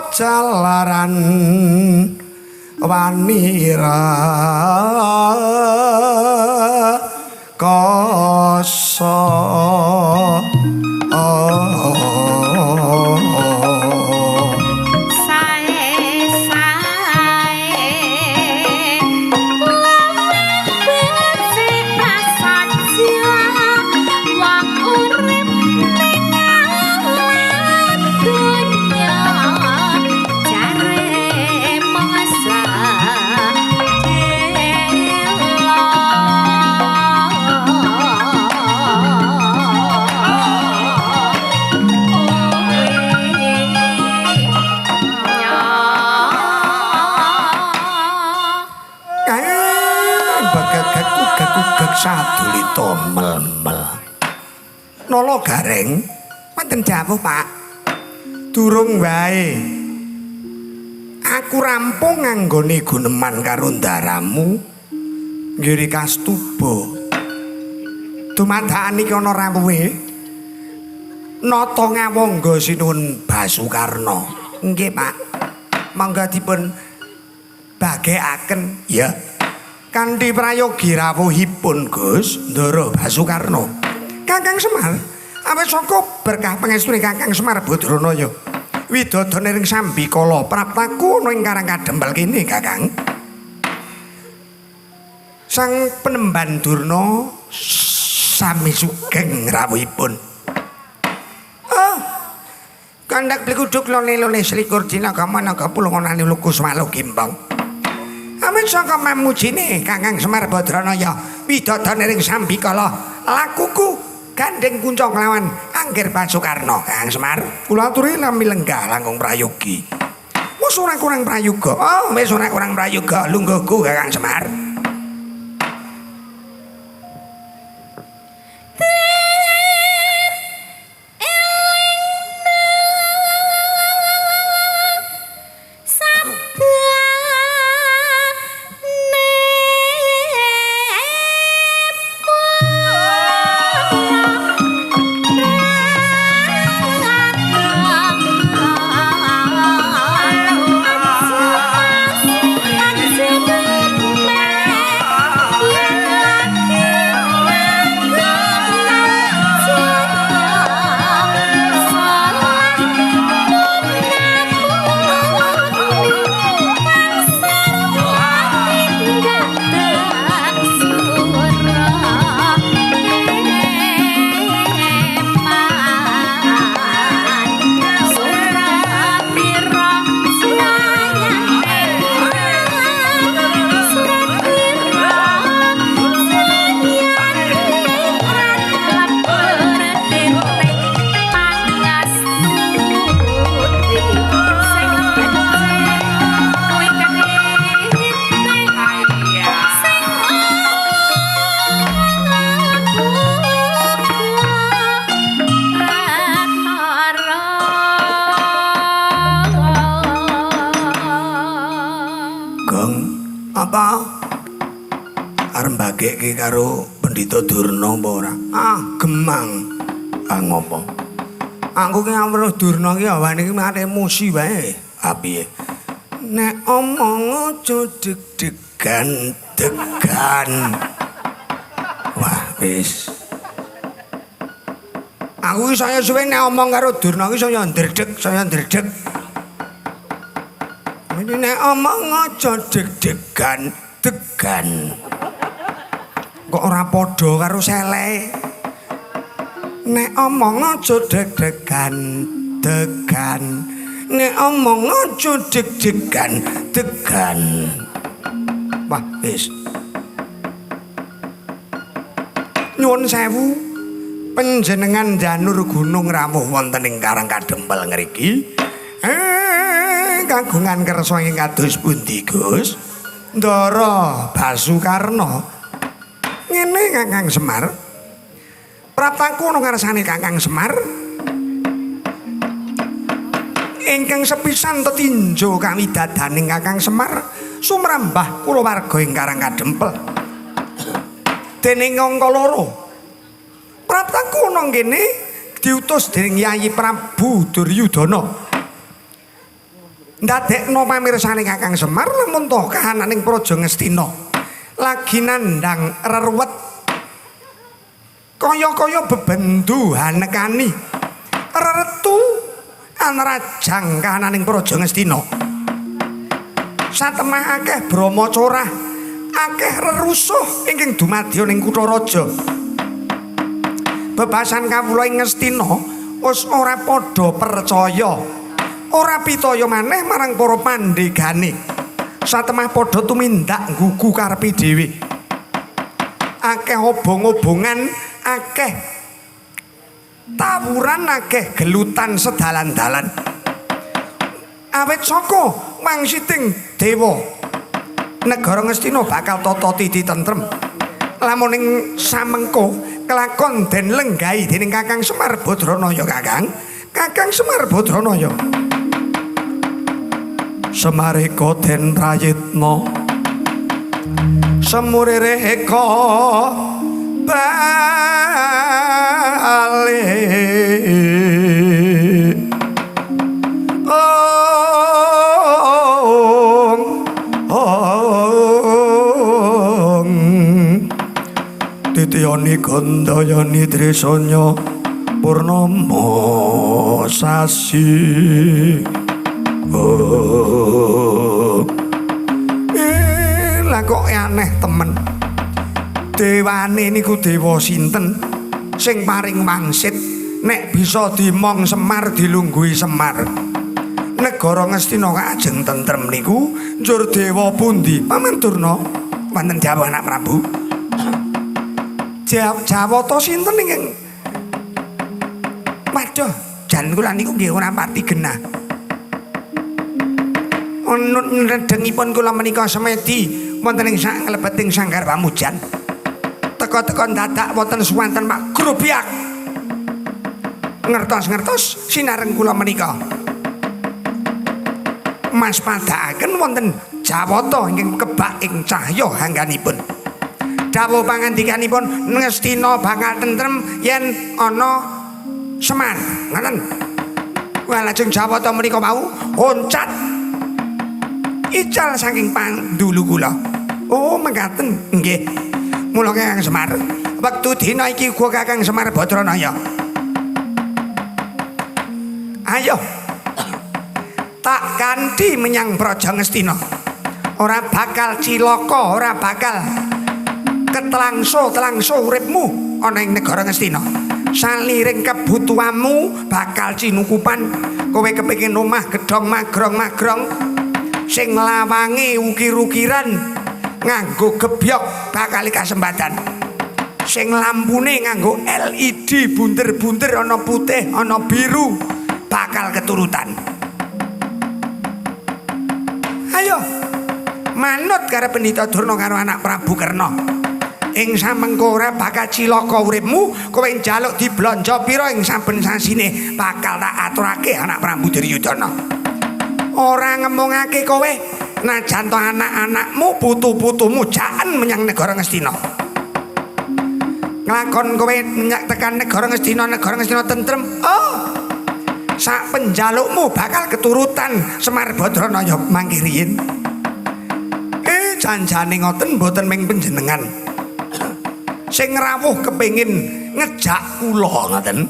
jalaran wanira kasa. Sadulita mel-mel. Nala Gareng, wonten dawuh, Pak. Durung wae. Aku rampung nganggone guneman karo ndaramu. Nggiri kastuba. Dumadakan iki ana rawuhe. Nata ngawangga sinuwun Basukarna. Nggih, Pak. Mangga dipun bagekaken. Ya. Kanthi prayogi rawuhipun Gus Ndara Basukarna. Kakang Semar, awit saka berkah pangestune Kakang Semar Badranaya. Widodone ring sambikala praptaku ana ing Karang Kadempel kene, Kakang. Sang penemban Durna sami sugeng rawuhipun. Oh. Kandak blikuduk lone-lone selikur dina kamanaga pulunganane lukus waluh gimbang. Awit saka mamujine Kakang Semar Badranaya widodone ring sambikala lakuku gandeng kunca nglawan Angger Basukarna. Kakang Semar, kula aturi nami lenggah langkung prayogi. Wis ora kurang prayoga. Oh, wis ora kurang prayoga lungguhku Kakang Semar. Arep karo Pendhita Durna apa ora? Ah, gemang. Ah ngopo? Aku ki ngawruh Durna ki awane ki mate emosi wae. Ah piye? Nek omong aja deg-degan, degan. Wah, wis. Aku ki saya suwe nek omong karo Durna ki saya ndredeg, saya ndredeg. Ini nek omong aja deg-degan, degan. Kok ora padha karo sele. Nek omong aja deg-degan, degan. Nek omong aja deg-degan, degan. Wah, wis. Nyuwun sewu, panjenengan janur gunung rawuh wonten ing Karang Kadempel ngriki. Kagungan kersa ing kados pundi, Gus? Ndara Basukarna. Ngene Kakang Semar. Praptaku ana ngarsane Kakang Semar. Ingkang sepisan tetinjo kawidadaning Kakang Semar sumrambah kulawarga ing Karang Kadempel. Dening angka loro. Praptaku ana kene Diutus dening Yayi Prabu Duryudana. Ndadekno pamirsane Kakang Semar lamun to kahananing Praja Ngastina lagi nandhang reruwet kaya-kaya bebendu hanekani reretu anrajang kahananing Praja Ngastina. Satemah akeh brama corah, akeh rerusuh ingkang dumadya ning kutha raja. Bebasan kawula ing Ngastina wis ora padha percaya, ora pitaya maneh marang para pandegane. Satemah padha tumindak nggugu karepe dhewe. Akeh obong-obongan, akeh tawuran, akeh gelutan sedalan-dalan. Awit saka wangsiting dewa, negara Ngastina bakal tata titi tentrem. Lamun ing samengko kelakon den lenggahi dening Kakang Semar Badranaya. Kakang, Kakang Semar Badranaya. Semareka den prayitna, semurireka bali. Ong ong titiyani gandayani trisanya purnama sasi. Oh. Lah kok aneh temen. Dewane niku dewa sinten sing paring wangsit nek bisa dimong Semar dilungguhi Semar. Negara Ngastina kajeng tentrem niku njur dewa pundi? Paman Durna wonten dawuh anak Prabu. Jawata sinten ingkang waduh jan kula niku nggih ora pati genah. Nedengipun kula menika semedi wonten ing sak nglebeting sanggar pamujan. Teka-teka dadak wonten suwanten mak grobyak. Ngertos-ngertos sinareng kula menika. Mas padhaaken wonten jawata ingkang kebak ing cahya hangganipun. Dawuh pangandikanipun Ngastina bakal tentrem yen ana Semar. Ngoten. Wah lajeng jawata menika wau oncat ical saking pandulu kula. Oh mekaten nggih. Mula Kakang Semar, wektu dina iki uga Kakang Semar Badranaya. Ayo tak kanthi menyang Praja Ngastina. Ora bakal cilaka, ora bakal ketlangso-tlangso uripmu ana ing negara Ngastina. Saliring kebutuhanmu bakal cinukupan. Kowe kepengin omah gedhong magrong-magrong sing lawange ukir-ukiran nganggo gebyok bakal kasempatan. Sing lampune nganggo LED bunder-bunder ana putih ana biru bakal keturutan. Ayo manut karo Pendhita Durna karo anak Prabu Karna. Ing samengko ora bakal cilaka uripmu, kowe njaluk diblanja pira ing saben sasine bakal tak aturake anak Prabu Duryudana. Ora ngemungake kowe najan to anak-anakmu putu-putumu jaen menyang negara Ngastina. Nglakon kowe tekan negara Ngastina, negara Ngastina tentrem. Oh. Sak penjalukmu bakal keturutan Semar Badranaya mangke riyin. Janjane ngoten mboten ming panjenengan. Sing rawuh kepengin ngejak kula ngoten.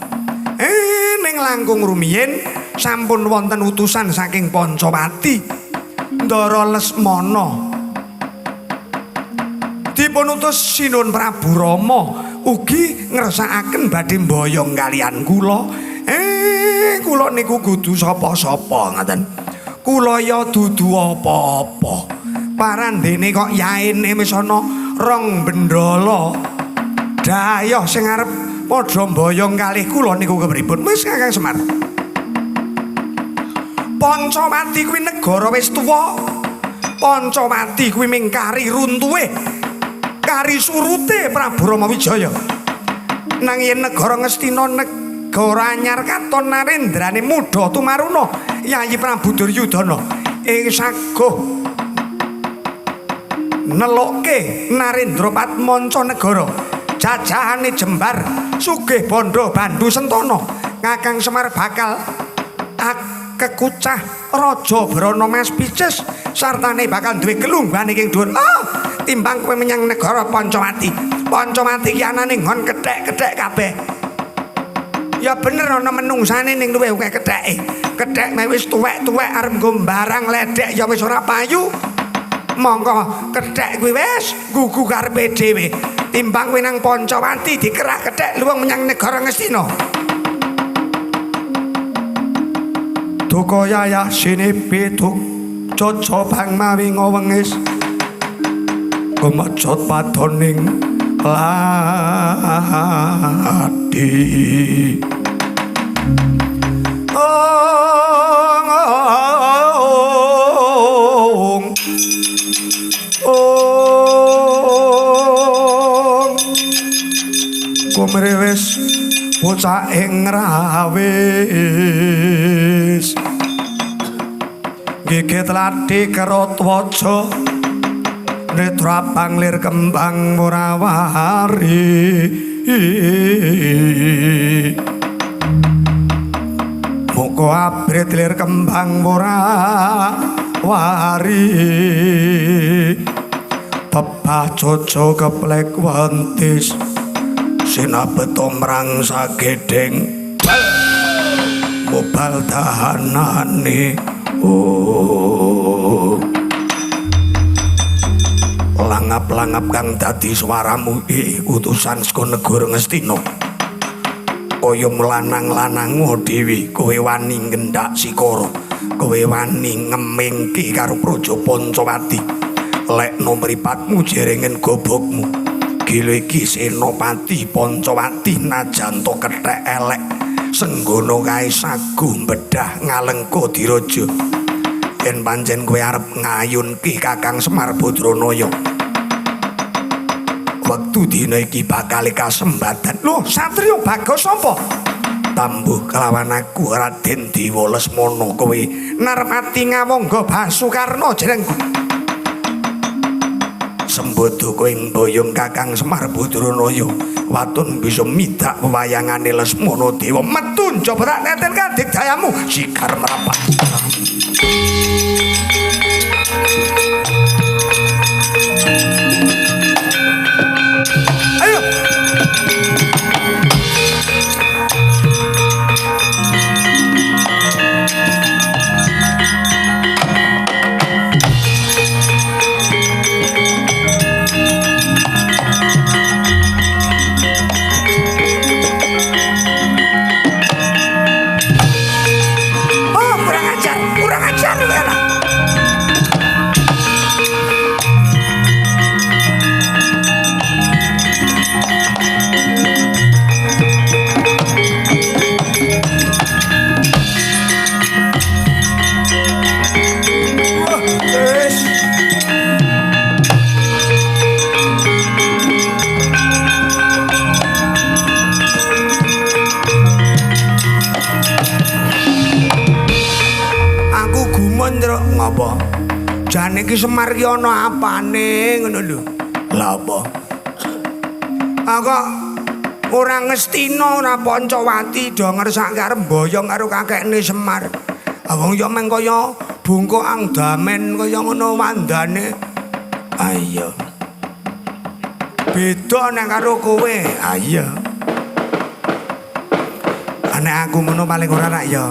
Ning langkung rumiyin sampun wonten utusan saking Pancawati Ndara Lesmana. Dipun utus Sinuhun Prabu Rama ugi ngersakaken badhe mboyong kaliyan kula. Kula niku kudu sapa-sapa ngoten. Kula ya dudu apa-apa. Parandene kok yaene wis ana rong bendala. Dayoh sing arep padha mboyong kalih kula niku kepripun? Wis Kakang Semar. Pancawati kuwi negara wis tuwa. Pancawati kuwi ming kari runtuhe, kari surute Prabu Rama Wijaya. Nang yen negara Ngastina negara anyar katon narendrane mudha tumaruna Yayi Prabu Duryudana ing saguh nelukke Narendra Patmanca negara. Jajahane jembar, sugih bondo bandu sentana. Kakang Semar bakal kekucah Raja Brana Mas Picis sartane bakal duwe kelungguhan ing dhuwur. Ah, timbang kowe menyang negara Pancawati. Pancawati ki anane nggon kethek-kethek kabeh. Ya bener ana menungsane ning luwih akeh ketheke. Kethek meh wis tuwek-tuwek arep nggo barang ledek ya wis ora payu. Mongko kethek kuwi wis gugu karepe dhewe. Timbang kowe nang Pancawati dikerah kethek luwung menyang negara Ngastina. Duka yayah sinipi duk caca bang mawi ngwengis kumejot padoning ladi. Ong ong ong kumrewes bocah ing rawis gigit ladi kerut waja netra panglir kembang murawari. Muka abrit lir kembang murawari tebah coco keplek wentis sinabeto mrang sagedeng mobal tahanane. Oh, langap-langap kang dadi swaramu utusan saka negara Ngastina. Kaya lanang-lanangu dewi, kowe wani ngendak sikara, kowe wani ngemingke karo Praja Pancawati. Lekno mripatmu jerengen gobokmu. Gila iki Senopati Pancawati najan to kethek elek. Senggono kae sagu bedah ngalengka diraja. Yen pancen kowe arep ngayunke Kakang Semar Badranaya, wektu dina iki bakal kasembatan. Lho, satriya bagas sapa? Tambuh kelawan aku Raden Dewa Lesmana. Kowe narmati ngawangga Basukarna jenengku. Sembodo kowe mboyong Kakang Semar Badranaya, watun bisa midak wewayangane Lesmana Dewa. Metu njaba tak neten kadigdayamu sigar mrapat. Ayo. Oh, kurang ajar lu. Ngapa? Jane iki Semar ki ana apane ngono lho. Lha apa? Ah kok ora Ngastina ora Pancawati do ngersake arep mboyong karo kakekne Semar. Ah wong ya meng kaya bungkuk ang damen kaya ngono wandane. Ah iya. Beda nek karo kowe. Ah iya. Nek aku ngono paling ora rak ya.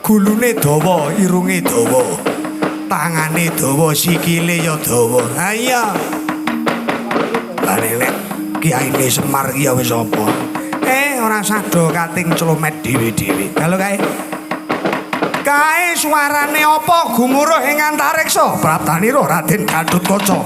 Gulune dawa, irunge dawa, tangane dawa, sikile ya dawa. Ha iya. Lah nek kiyaine Semar ki ya wis apa? Ora sado kating clomet dhewe-dhewe. Halo kae. Kae suarane apa gumuruh ing antariksa? Praptanira Raden Gatotkaca.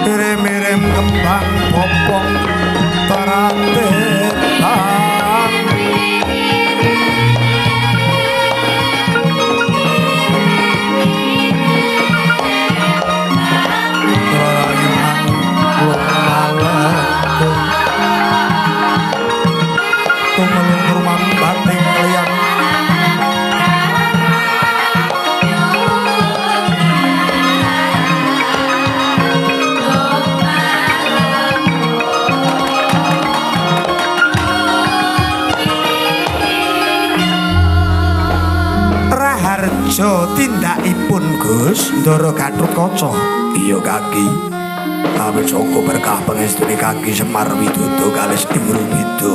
Mirem-mirem kembang Ompong teratetan Raharja tindakipun Gus Ndara Gatotkaca. Iya kaki. Awit saka berkah pangestune kaki Semar Widodo kalis ing Rubida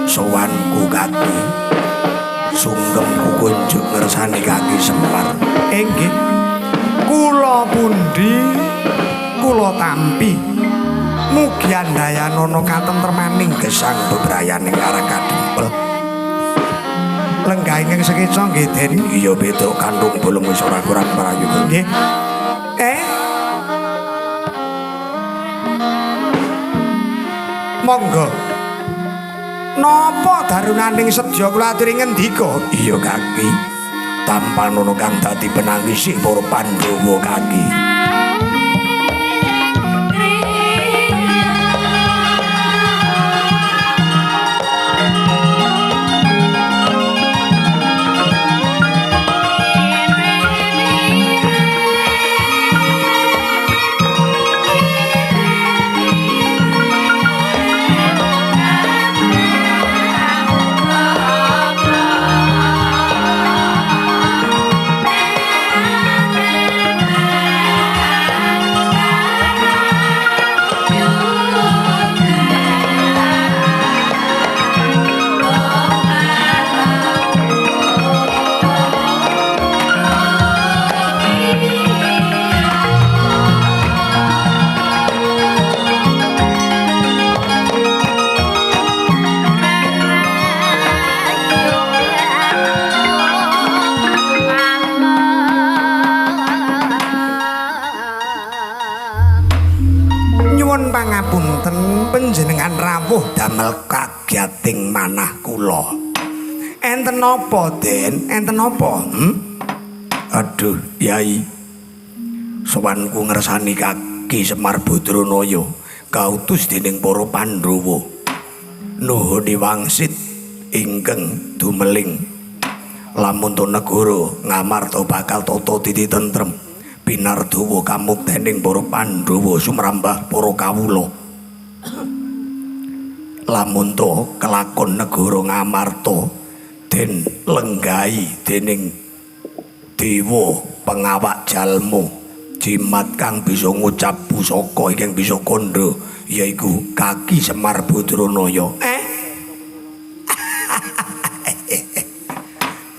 sowanku kaki. Sungkemku kunjuk ngersani kaki Semar. Inggih. Kula pundi kula tampi. Mugi andayanana katentremaning gesang bebrayaning Karang Kadempel. Lenggah ingkang sekeca nggih Den. Iya beda kandung bolong wis ora kurang prayoga. Nggih. Monggo. Napa darunaning sedya kula aturi ngendika? Iya kaki. Tampanono kang dadi penangisi para Pandhawa kaki. Pangapunten panjenengan rawuh damel kagiating manah kula. Enten napa, Den? Enten napa? Aduh, Yai. Sowanku ngersani kaki Semar Badranaya kautus dening para Pandhawa. Nuhuni wangsit ingkang dumeling. Lamun to negara Ngamarta bakal tata titi tentrem. Pinardawa kamuktening para Pandhawa sumrambah para kawula. Lamun to kelakon negara Ngamarta den lenggahi dening dewa pengawak jalma jimat kang bisa ngucap pusaka ingkang bisa kandha yaiku kaki Semar Badranaya.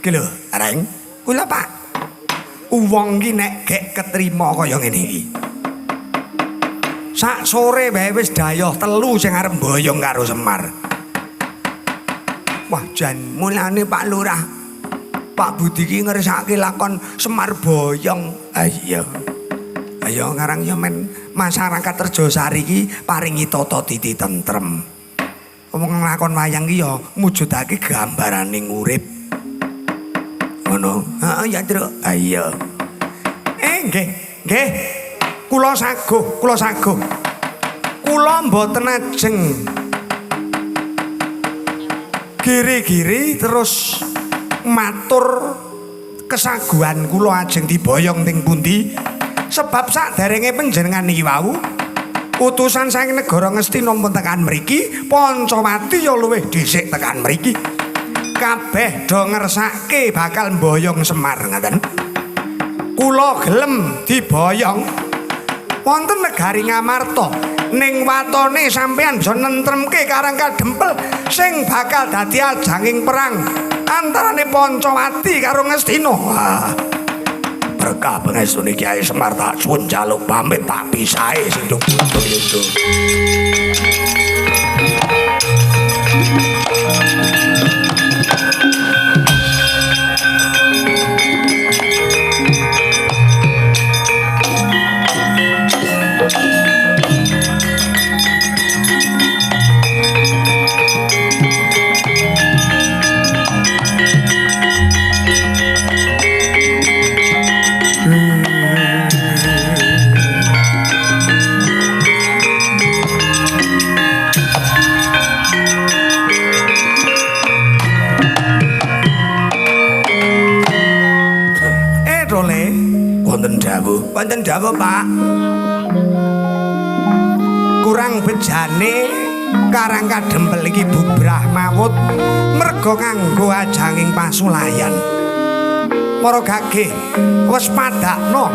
Ki lho, Reng. Kula Pak. Wong ki nek gek ketrima kaya ngene iki. Sak sore wae wis dayoh telu sing arep mboyong karo Semar. Wah jan mulane Pak Lurah, Pak Budi ki ngersake lakon Semar boyong. Ah iya. Ayo ngarang ya men masyarakat Rejosari iki paringi tata titi tentrem. Wong lakon wayang ki ya mujudake gambarane urip. Ngono. Heeh ya, Truk. Ah iya. Nggih, nggih. Kula saguh, kula saguh. Kula mboten ajeng giri-giri terus matur kesaguhan kula ajeng diboyong teng pundi. Sebab saderenge panjenengan niki wau utusan saking negara Ngastina pun tekan mriki, Pancawati ya luwih dhisik tekan mriki. Kabeh do ngersake bakal mboyong Semar ngaten. Kula gelem diboyong wonten negari Ngamarta ning watone sampeyan bisa nentremke Karang Kadempel sing bakal dadi ajanging perang antarane Pancawati karo Ngastina. Wah. Berkah pangestune Kyai Semar tak suwun jaluk pamit tak pisahe sing do butuh. Wonten dawuh, Pak. Kurang bejane Karang Kadempel iki bubrah mawut merga nganggo ajanging pasulayan. Para gageh wis padakno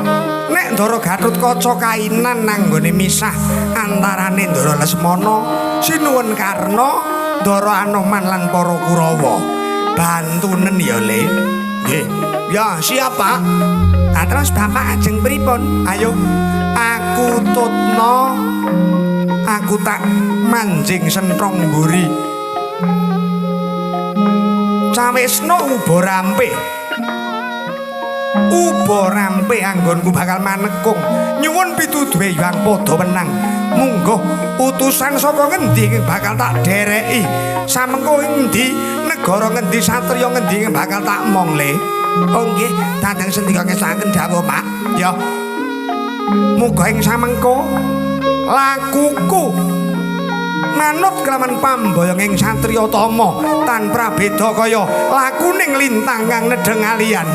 nek Ndara Gatotkaca kainan nanggone misah antarane Ndara Lesmana, Sinuwun Karna, Ndara Anoman lan para Kurawa. Bantunen ya, Le. Nggih. Ya, siap, Pak. Lah terus Bapak ajeng pripun? Ayo aku tutno, aku tak manjing sentrong mburi. Cawisna uba rampe. Uba rampe anggonku bakal manekung. Nyuwun pituduhe Hyang padha wenang. Mungguh utusan saka ngendi ing bakal tak dereki. Samengko endi negara ngendi satriya ngendi ing bakal tak mong, Le. Oh nggih, dhateng sendika ngesaken dawuh, Pak. Ya. Muga ing samengko lakuku manut kelawan pamboyong ing satriya tama tan prabeda kaya lakuning lintang kang nedheng alian.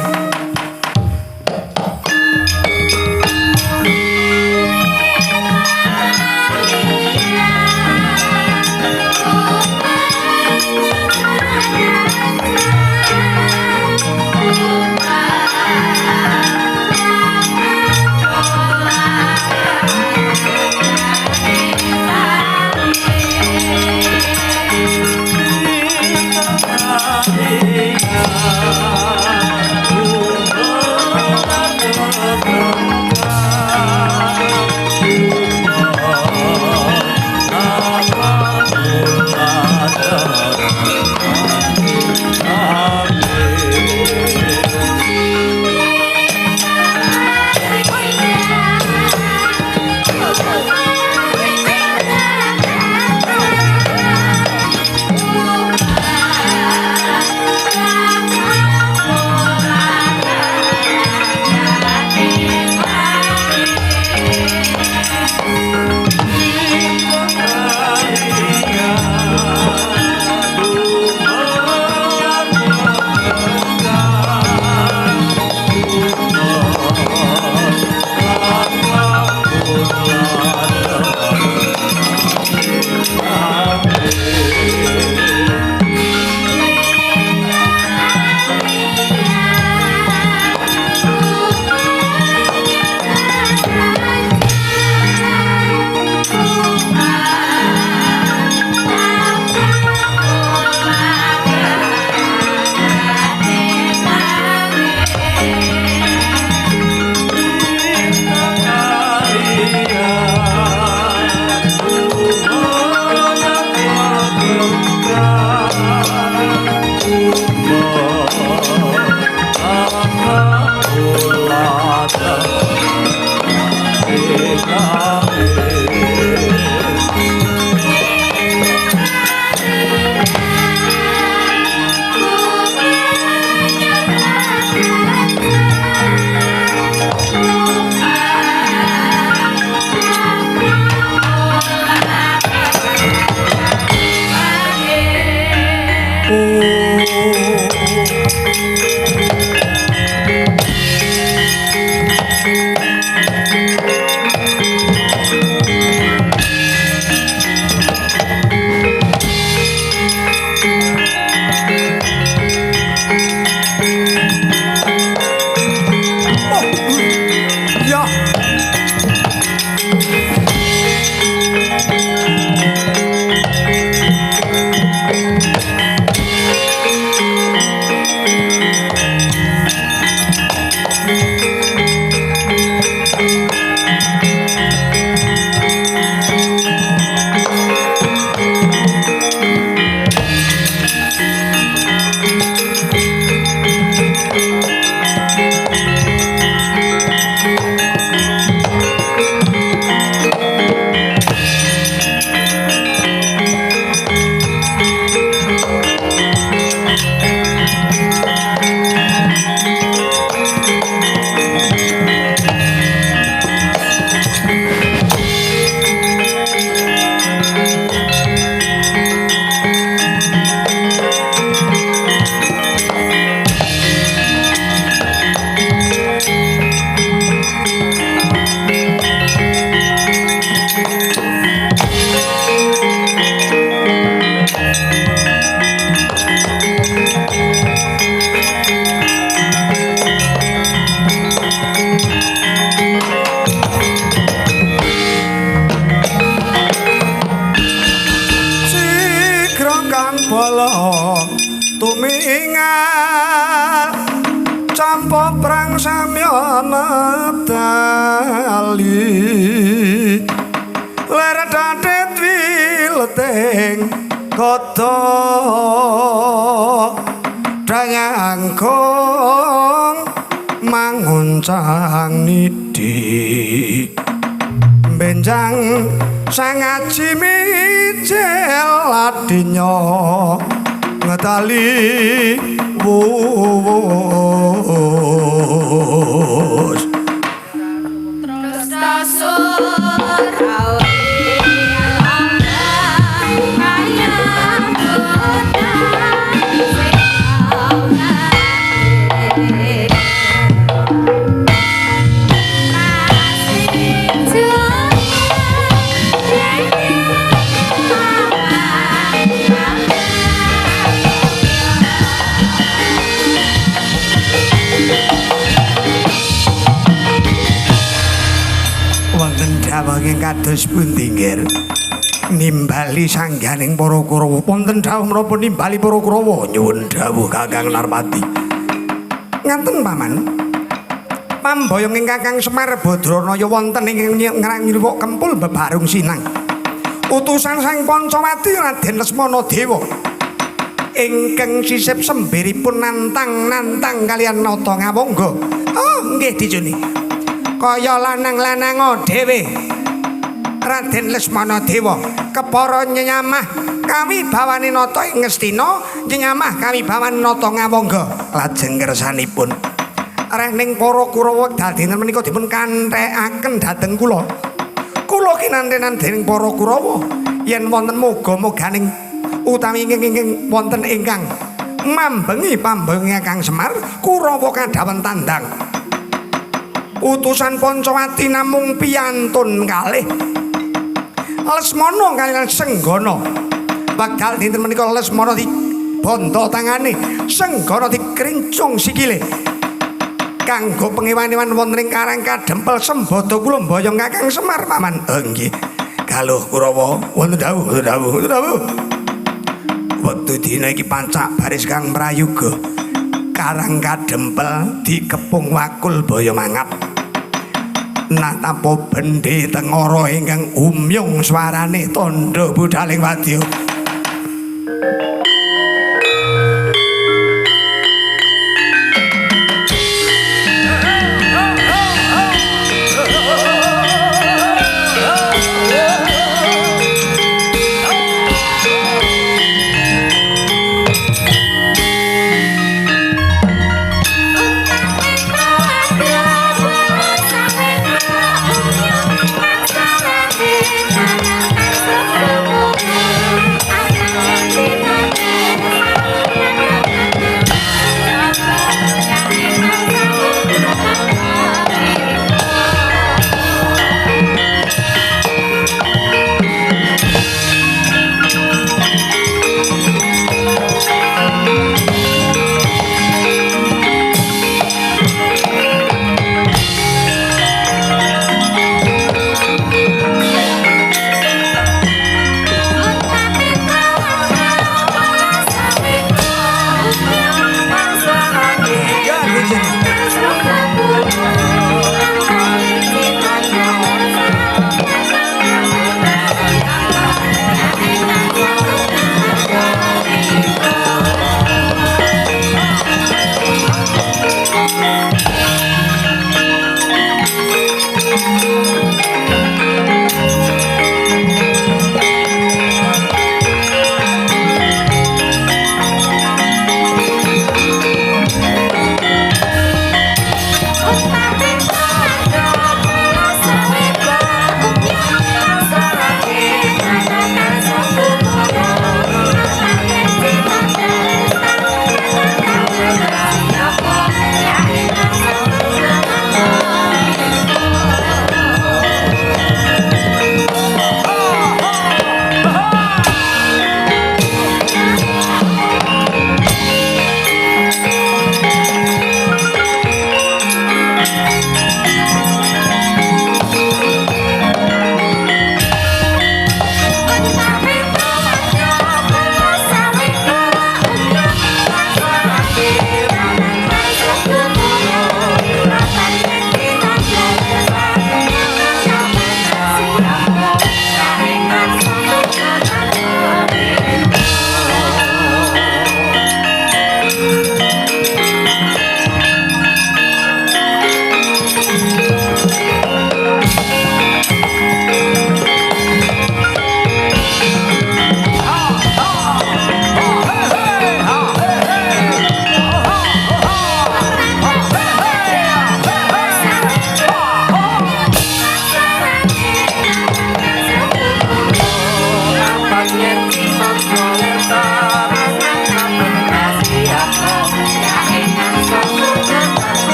Kang bala tumingal campa prang samya medali ler dadet wileting kodho danyangkung manguncang nidi benjang sangaji mijil adinya ngetali wus wonten kados pundi nggih nimbali sangganing para Kurawa wonten dawuh menapa nimbali para Kurawa nyuwun dawuh Kakang Narpati ngaten paman pamboyong ing Kakang Semar Badranaya wonten ing ngrang Kempul bebarung sinang utusan sang Pancawati Raden Lesmana Dewa ingkang sisip sembiripun nantang-nantang kaliyan Nata Ngawangga. Oh nggih dijuni kaya lanang-lanang dhewe Raden Lesmana Dewa kepara nyenyamah kawibawane nata ing Ngastina nyenyamah kawibawane nata Ngawangga lajeng kersanipun rening para Kurawa wekdal dinten menika dipun kanthekaken dhateng kula kula kinantenan dening para Kurawa yen wonten moga-moganing utawi ingkang wonten ingkang mambengi pambengi Kang Semar Kurawa kadhawen tandang utusan Pancawati namung piyantun kalih Lesmana kaliyan Senggana wekdal dinten menika Lesmana dibondo tangane Senggana dikrincung sikile kanggo pengewan-ewan wonten ing Karang Kadempel sembada kula mboyong Kakang Semar paman. Nggih galuh Kurawa wonten dawuh wonten dawuh wonten dawuh wektu dina iki pancak baris kang prayoga Karang Kadempel dikepung wakul baya mangap natapo bendhe tengara ingkang umyung swarane tandha budhaling wadya.